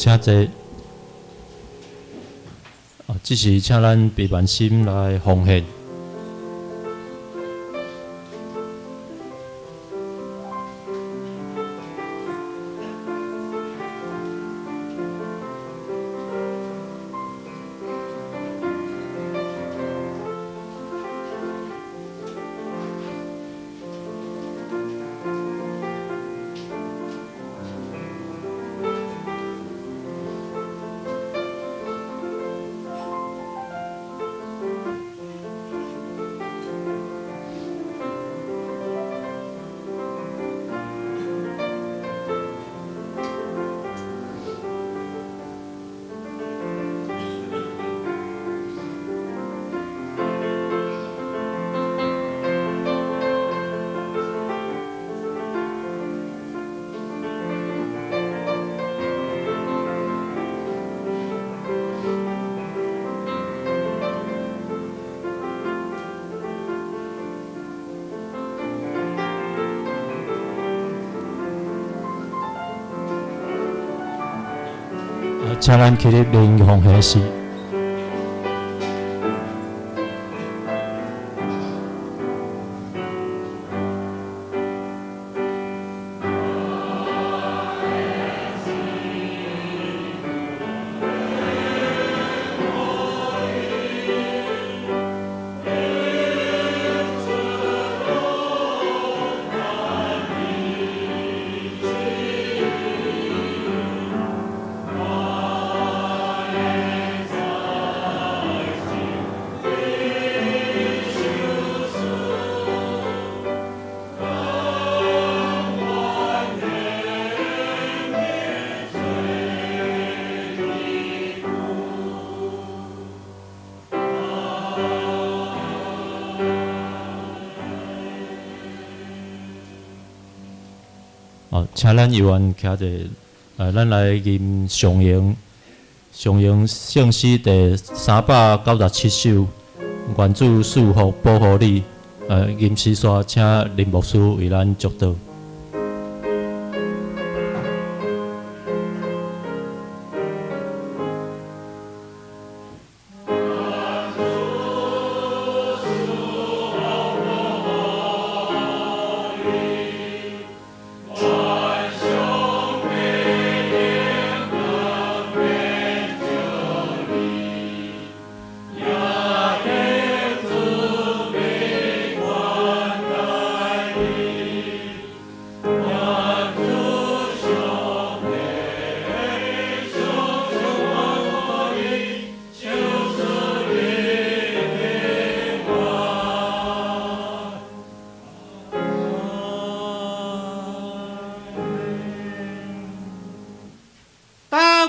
請坐。啊，這是請咱閉萬心來奉獻。請咱起立靈奉獻詩。哦，請咱有緣徛者，咱來吟上榮，上榮聖詩第397首，願主賜福保護你。吟詩煞請林牧師為咱祝禱。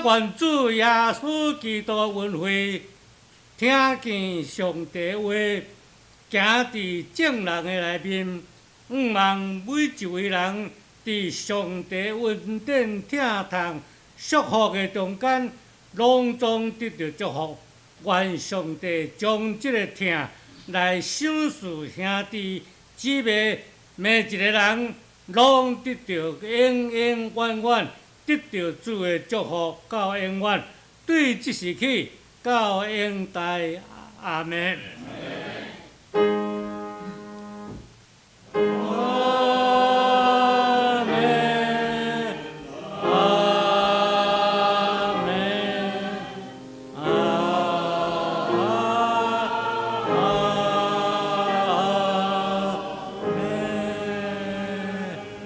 願主耶穌基督恩惠，聽見上帝話，行佇眾人的內面，向望每一位人佇上帝恩典疼痛祝福的中間，攏總得著祝福。願上帝將這个疼來賞賜兄弟姊妹，每一个人攏得著永永遠遠。得著主的祝福到永遠，對這時起到永代，阿們。阿們，阿們，阿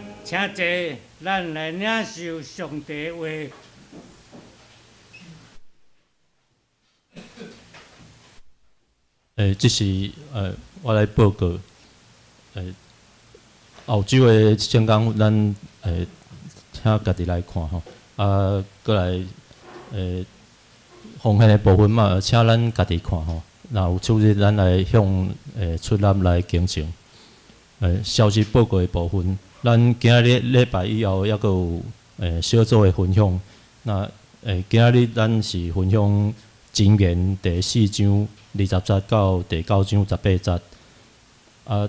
們。請坐。咱來領受上帝話。這是我來報告。澳洲的聖工，咱請家己來看吼。啊，閣來奉獻的部分嘛，請咱家己看吼。若有出入，咱來向出納來更正。消息報告的部分。咱今仔日禮拜以後，猶閣有小組的分享。那今仔日咱是分享箴言第4章20節到第9章18節。啊，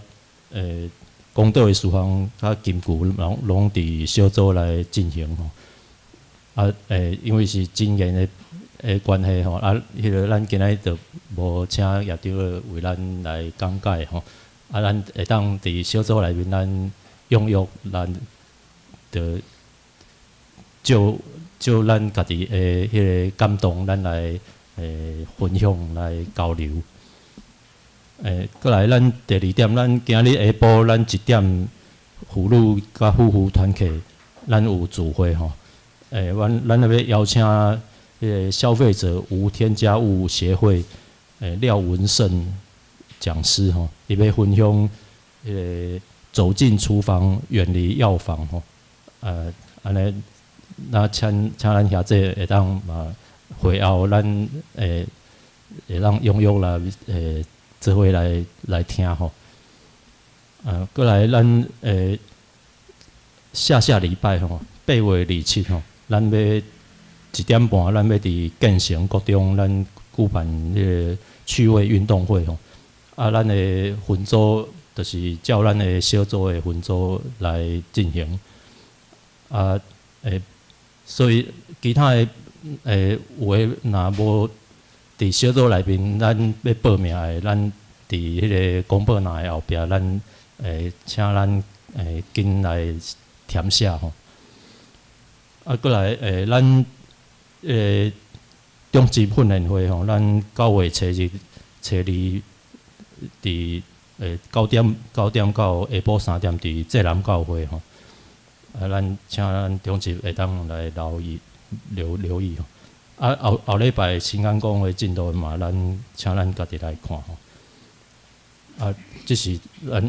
講道的事項佮金句攏攏佇小組來進行吼。啊，因為是真緣的關係吼，啊，彼个咱今仔日就無請葉長老為咱來講解吼，啊，咱會當佇小組內面，咱踴躍，咱就照照咱家己的彼个感動，咱來分享來交流。過來咱第二點，咱今日下晡咱一點婦女佮夫婦團契，咱有聚會吼。阮咱欲邀請彼个消費者無添加物協會廖文勝講師吼，伊欲分享彼个走進廚房，遠離藥房吼。按呢，那請請咱兄弟會當嘛會後咱會當踴躍來做伙來聽吼。過來咱下下禮拜吼，8月27吼，咱欲1點半，咱欲佇建成國中，咱舉辦彼个趣味運動會吼。啊，咱的分組就是照咱的小組的分組來進行。啊，所以其他的有的若無佇小組內面，咱欲報名的，咱佇彼个公布欄的後壁，咱請咱緊來填寫吼。啊，過來咱長執訓練會吼，咱9月初日、初二佇9點到下晡3點佇濟南教會吼。啊，咱請咱長執會當來留意、留意吼。啊，後後禮拜新安講的進度嘛，咱請咱家己來看吼。啊，這是咱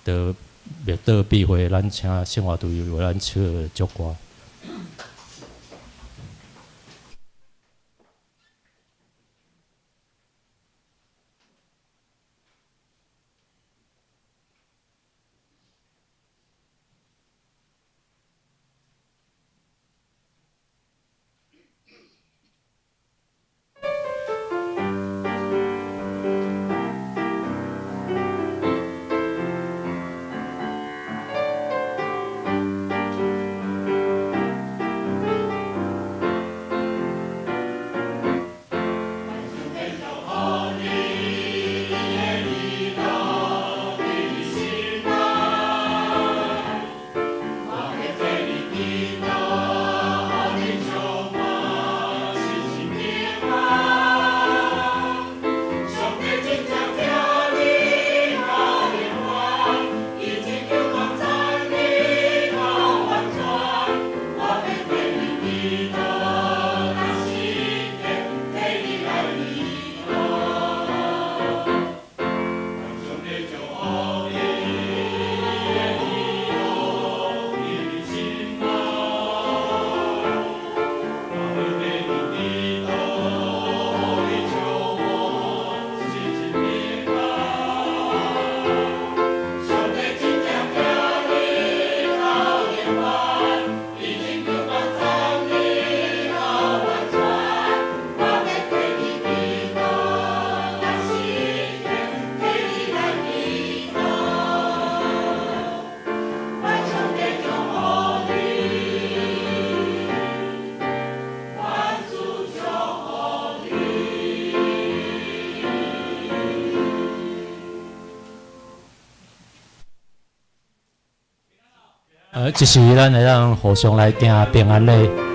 的默禱必會，咱請聖華隊為咱唱祝歌。這時咱會當互相來行平安禮。